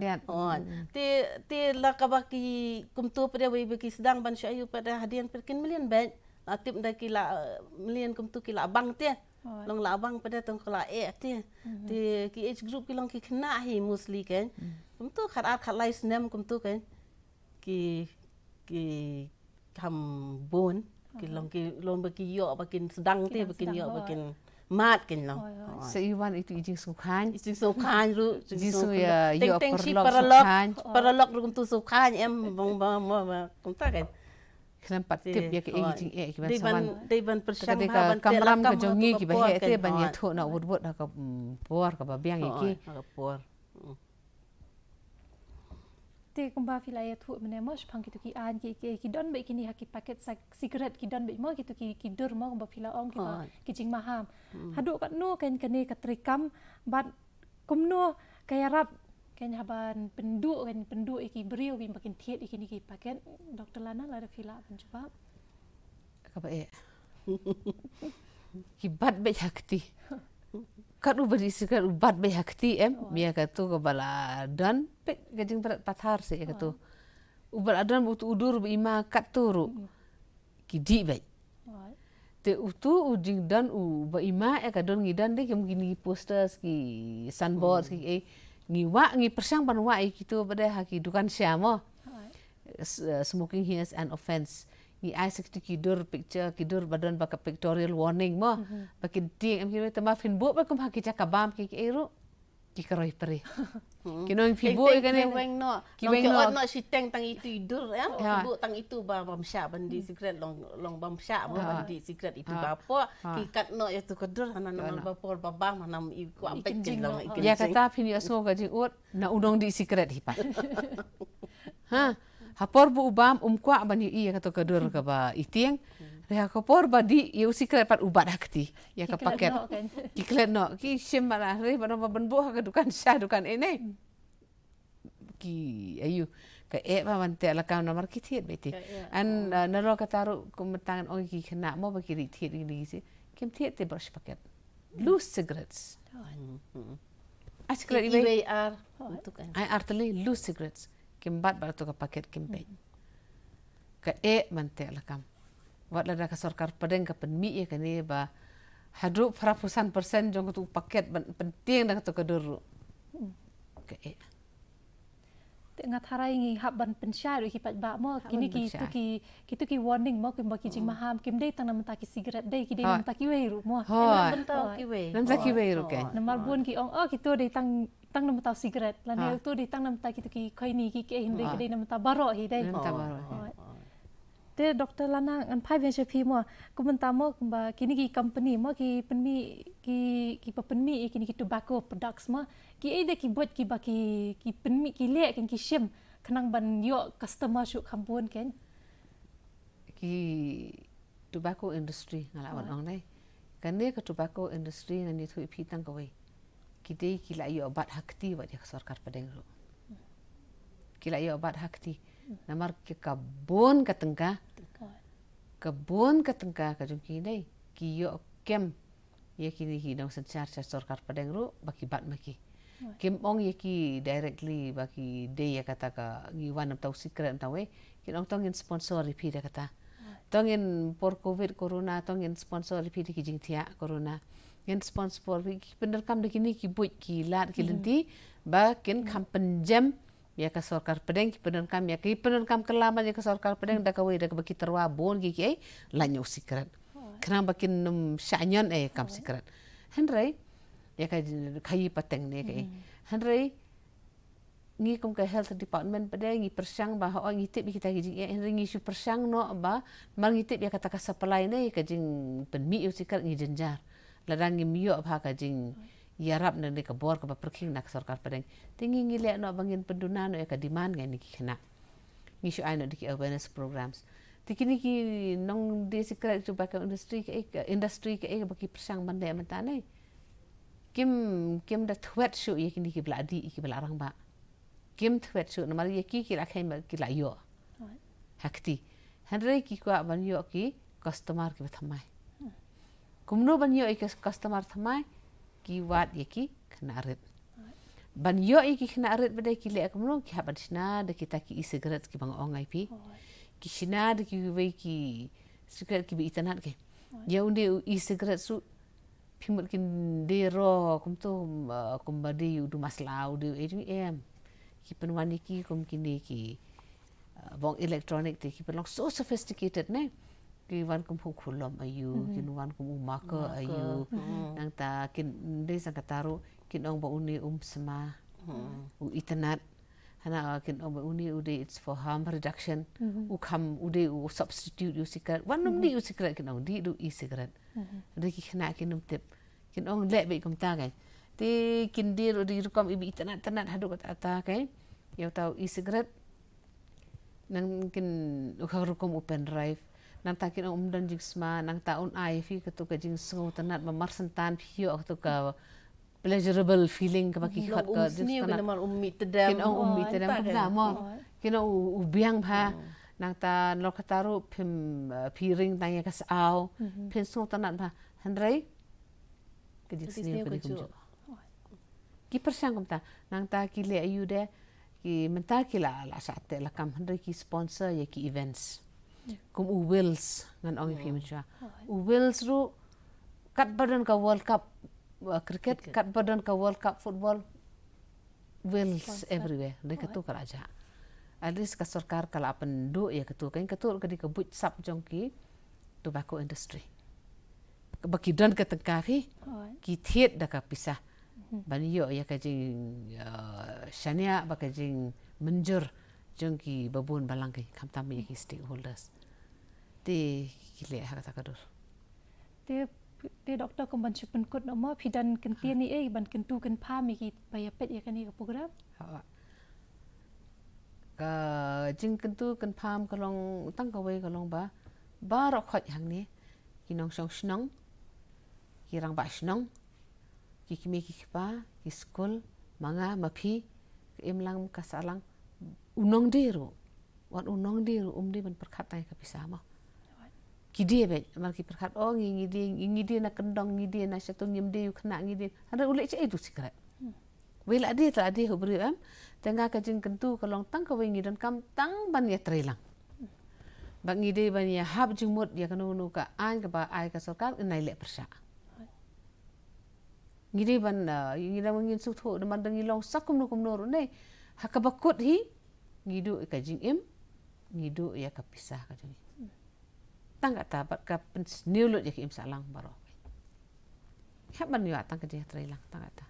Te, te la kaba ki kumto pat de wei ba ki sdang ban shu aïu pat de hadien pat kin mlien bad. La tip da ki la, eh, mlien kumto ki la bang te. Long la bang pat de tang ka la eh te. Te ki age group ki long ki khynnah hi mostly kan. Kumto khat ar khat lai snem kumto kan. Ki, ki kham bun. Ki long, ki long ba ki ïoh ba kin sdang te, ba kin ïoh ba kin mad kan long. Sa i wan itu i jingsngewkhan. I jingsngewkhan ruh, jingsngewkhan. Teng teng shi paralok, paralok ruh kumto sngewkhan em bang bang kumta kan. Khlem pat tip ïa ka ei jingeh kiban sa wan. Dei ban pyrshang bha ban teh lakam ka jong ngi kiba heh te ban ïathuh na wut wut ha ka, mm, por kaba biang ïa ki. Ha ka por. Te kumba phi la ïathuh mynne mo shaphang kito ki aiñ ki, ki, ki don beit kine ha ki paket sa, cigarette ki don beit mo kito ki, ki dur mo kumba phi la ong kiba ki jingmaham. Haduh katno kan kane ka treikam bad kumno ka ïarap kan haba pynduh, kan pynduh ïa ki briew kiba kin thied ïa kine ki paket, Doctor Lana lada phi lah ban jubab. Kaba eh. Ki bat beit ha kti. Kat u ba dih cigarette u bat beit ha kti em. Ïa kato kaba la don peit ka jingbret pathar se ïa kato. U ba la don uto u dur ba i ma kato ruh. Ki dih beit. Te uto u jingdon u ba i ma ïa ka dur ngi don de ki, ki posters ki signboard ki, eh, ngi wah, ngi pyrshang ban wah ïa kito ba dei ha ki dukan sha mo. S-, eh, smoking here is an offense. Ngi ai sa kito ki dur picture, ki dur ba don ba ka pictorial warning mo. Ba ki tieng em ki, te ma phin buh ba kum ha ki jaka bam ki, ki ei ruh. Ki karoi pyrshah. Ki nong phi buh ka ne. Ki weng noh. Ki weng noh. Ki ot noh shiteng tang itu i dur em. Ki buh tang itu ba bam shah ban dih cigarette long, long bam shah mo ban dih cigarette itu ba poh. Ki kat noh ïa tu ka dur hana nang ba por ba bam hana i kwah peit kin long i kin. Ïa kata phin ïa sngew ka jingud. Na u nongdih cigarette hi pat. Ha, ha por ba u bam um kwah ban ïohi ïa kato ka dur kaba i tieng. Re ha ka por ba dih ïa u cigarette pat u bat ha kti ïa ka paket. Ki klet noh, ki shim ba la re ba ban buh ha ka dukan sha dukan ei ne. Ki ayu ka eh ba ban teh lakam namar ki thied beit te. An, ah, nalor kata ruh kum tang ong ki khynnah mo ba ki ri thied ri si. Kim thied te brush paket. Loose cigarettes. Ai cigarette iwei. Iwei ar. Ai ar tylli loose cigarettes. Kim bat bat tu ka paket kim peit. Ka eh ban teh lakam. Wat lada ka sorkar pdeng ka pynmih ïa kane ba haduh phra phew san percent jong katu paket ban pyntieng da katu ka dur ruh. Ka eh. Te nga tharai ngi hap ban pynshai ruh ki paidbah mo, ban kini ki pynshai. Tu ki, kitu ki warning mo, kumba ki jingmaham, kim dei tang na bynta ki sigaret, dei ki dei na bynta kiwei ruh mo. Hooid. Na bynta kiwei. Na bynta kiwei ruh kein. Namar bun ki ong, oh, kitu dei tang, tang na bynta sigaret. Lane utu dei tang na bynta kitu ki khoini ki, ki hynrei ki dei na bynta baroh hi dei. Na bynta baroh hi. Hooid. Te Doctor Lana, ngan phai biang sha phi mo, kumta mo, kumba kini ki company mo, ki pynmih, ki, kiba pynmih ïa kini ki tobacco products mo, ki ei de ki buit kiba ki, ki pynmih, ki leh kein, ki shim khnang ban ïoh customer shuh kham bun kein? Ki tobacco industry nga lah ban ong dei. Kane ka tobacco industry ngan ïathuh ïa phi tang kawei. Ki dei ki la ïoh bat ha kti wat ïa ka sorkar pdeng ruh. Ki la ïoh bat ha kti. Namar ki ka bun ka tyngka. Ka bun ka tyngka ka jong ki dei ki ïoh kem ïa kine ki nongsynshar sha sorkar pdeng ruh ba ki bat ma ki. Kim ong ïa ki directly ba ki dei ïa kata ka, ngi wan namar u sikret namar wei. Kin ong to ngin sponsor ïa phi da kata. To ngin por covid corona, to ngin sponsor ïa phi da ki jingthiah corona. Ngin sponsor ïa phi, ki pyndonkam da kine ki buit ki lad ki lynti ba kin kham pynjem ïa ka sorkar pdeng, ki pyndonkam ïa, ki pyndonkam kylla ïa ka sorkar pdeng da kawei da kaba ki tyrwa bun ki ki ei lait ïa u sikret. Khnang ba kin ym shah ñion ei kam sikret. Hynrei ïa ka khaïi pateng ne ka ei. Hynrei ngi kum ka health department pat de ngi pyrshang ba hooid ngi tip ïa kita ki jingeh, hynrei ngi shu pyrshang noh ba namar ngi tip ïa kata ka supply ne ka jingpynmih ïa u sikret ngi jynjar. Lada ngim ïoh bha ka jingïarap ne ka bor kaba pyrkhing na ka sorkar pdeng, te ngi ngi leh noh ba ngin pynduna noh ïa ka demand na kine ki khynnah. Ngi shu ai noh da ki awareness programs. Te kine ki nongdie sikret, tobacco industry kaei, industry kaei ba ki pyrshang ban leh mynta ne, kim, kim da thwet shuh ïa kine kiba la dih, kiba la rangbah. Kim thwet shuh namar ïa ki ki la kheiñ ba ki la ïoh ha kti. Hynrei ki kwah ban ïoh ki customer kiba thymmai. Kumno ban ïoh ïa ki customer thymmai? Ki wad ïa ki khynnah rit. Ban ïoh ïa ki khynnah rit pat de ki leh kumno? Ki hap ban shna da kita ki e-cigarette kiba nga ong ïa phi. Ki shna da kiwei ki cigarette kiba itynnad ki. Ïa une u e-cigarette ruh phi mut kin dei ruh kumto, kumba dei u du masla, u dei u ei jong em. Ki pynwan ïa ki kum kine ki bong electronic te ki pynlong so sophisticated ne. Ki wan kum u khulom aïu, kin wan kum u marker aïu. Nangta kin dei sang kata ruh kin ong ba une um sma, u itynnad. Hana kin ong ba une u dei it's for harm reduction. U kham u dei u substitute ïa u sikret. Wan ym dei u sikret kin ong, dei u e-cigarette. Hynrei ki khynnah kin ym tip. Kin ong leh beit kumta kein. Te kin dei ruh dei rukom iba itynnad tynnad haduh katta katta kein. Ïa uta u e-cigarette. Nang kin u kha rukom u pen drive. Nangta kin ong um don jingsma, nangta un ai phi katu ka jingsngewtynnad ba mar syntan phi ïoh katu ka pleasurable feeling kaba ki khot ka jingsngewtynnad. Kin ong um mih tdem kumta mo. Kin ong u biang bha. Nangta nalor kata ruh phim, phi ring tang ïa ka saw. Phin sngewtynnad bha. Hynrei ka jingsniew ka dei kumjuh. Ki pyrshang kumta, nangta ki leh aïu de, ki mynta ki la, la shah teh lakam hynrei ki sponsor ïa ki events. Kum u Wales, ngan ong ïa phi mynshwa. U Wales ruh, katba don ka World Cup, uh, cricket, katba don ka World Cup football, Wales everywhere. Dei katu ka la jah. At least ka sorkar ka la pynduh ïa katu, kein katu ruh ka dei ka buit sap jong ki tobacco industry. Ba ki don ka tyngka phi, ki thied da ka pisa. Ban ïoh ïa ka jing, uh, shaniah, ba ka jingmynjur jong ki babun balang ki, khamtam ïa ki stakeholders. Te ki leh ha kata ka dur. Te, te doctor kum ban shu pynkut noh mo, phi don kyntien ei ban kyntu kynpham ïa kiba ïa peit ïa kane ka program? Ha. Ka jingkyntu kynpham ka long tang kawei ka long ba, baroh khoit hangne, ki nongshong shnong, ki rangbah shnong, ki kmie ki kpa, ki skul, ma nga, ma phi, ka imlang ka sahlang, u nongdie ruh. Wat u nongdie ruh, um dei ban pyrkhat tang ïa ka pisa mo. Ki die beit, mar ki pyrkhat, oh, ngi, ngi die, ngi die na kyndong, ngi die na shatong, ngim die u khynnah, ngi die. Hynrei u leh shaei tu sikret. Wei la die, la die hu briew em. Te nga ka jingkyntu ka long tang kawei ngi donkam tang ban ïatrei lang. Ba ngi dei ban ïa hap jingmut ïa kano kano ka aiñ kaba ai ka sorkar, ngin ïa leh pyrshah. Ngi dei ban, uh, ngi dang ngin sngewthuh, dang ban dang ngi long sa kumno kumno ruh ne. Ha kaba kut hi, ngi duh ïa ka jingim, ngi duh ïa ka pisa ka jong ngi. Tang kata bad ka pynsniew lut ïa ka im sahlang baroh. Hap ban ïa tang ka jingïatreilang tang kata.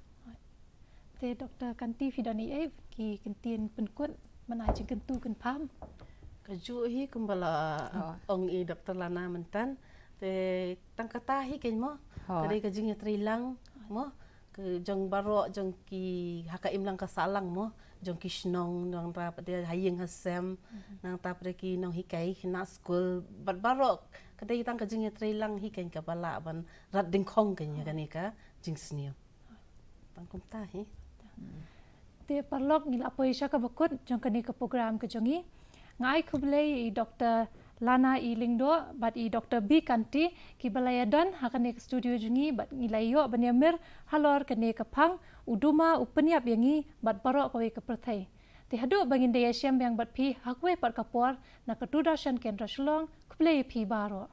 Te Doktor Kanti, phi don ei ei ki kyntien pynkut ban ai jingkyntu kynpham? Kajuh hi kumba la ong i Doktor Lana myntan. Te tang kata hi kein mo. Ka dei ka jingïatreilang mo. Ka jong baroh jong ki ha ka imlang ka sahlang mo. Jong ki shnong nangta pat de ha ïing ha sem. Nangta pat de ki nonghikai khynnah skul bad baroh. Ka dei tang ka jingïatreilang hi kein kaba lah ban rat dyngkhong kein ïa kane ka jingsniew. Tang kumta hi. Te paralok, ngi la poi sha kaba kut jong kane ka program ka jong ngi. Nga ai khublei i Doktor Lana E Lyngdoh bad i Doktor B Kanti kiba la ïadon ha kane ka studio jong ngi bad ngi la ïoh ban ïamir halor kane ka phang u duma u pynïap ïa ngi bad baroh kawei ka pyrthei. Te haduh ba ngin da ïashem biang bad phi ha kawei pat ka por na ka Doordarshan Kendra Shillong, khublei ïa phi baroh.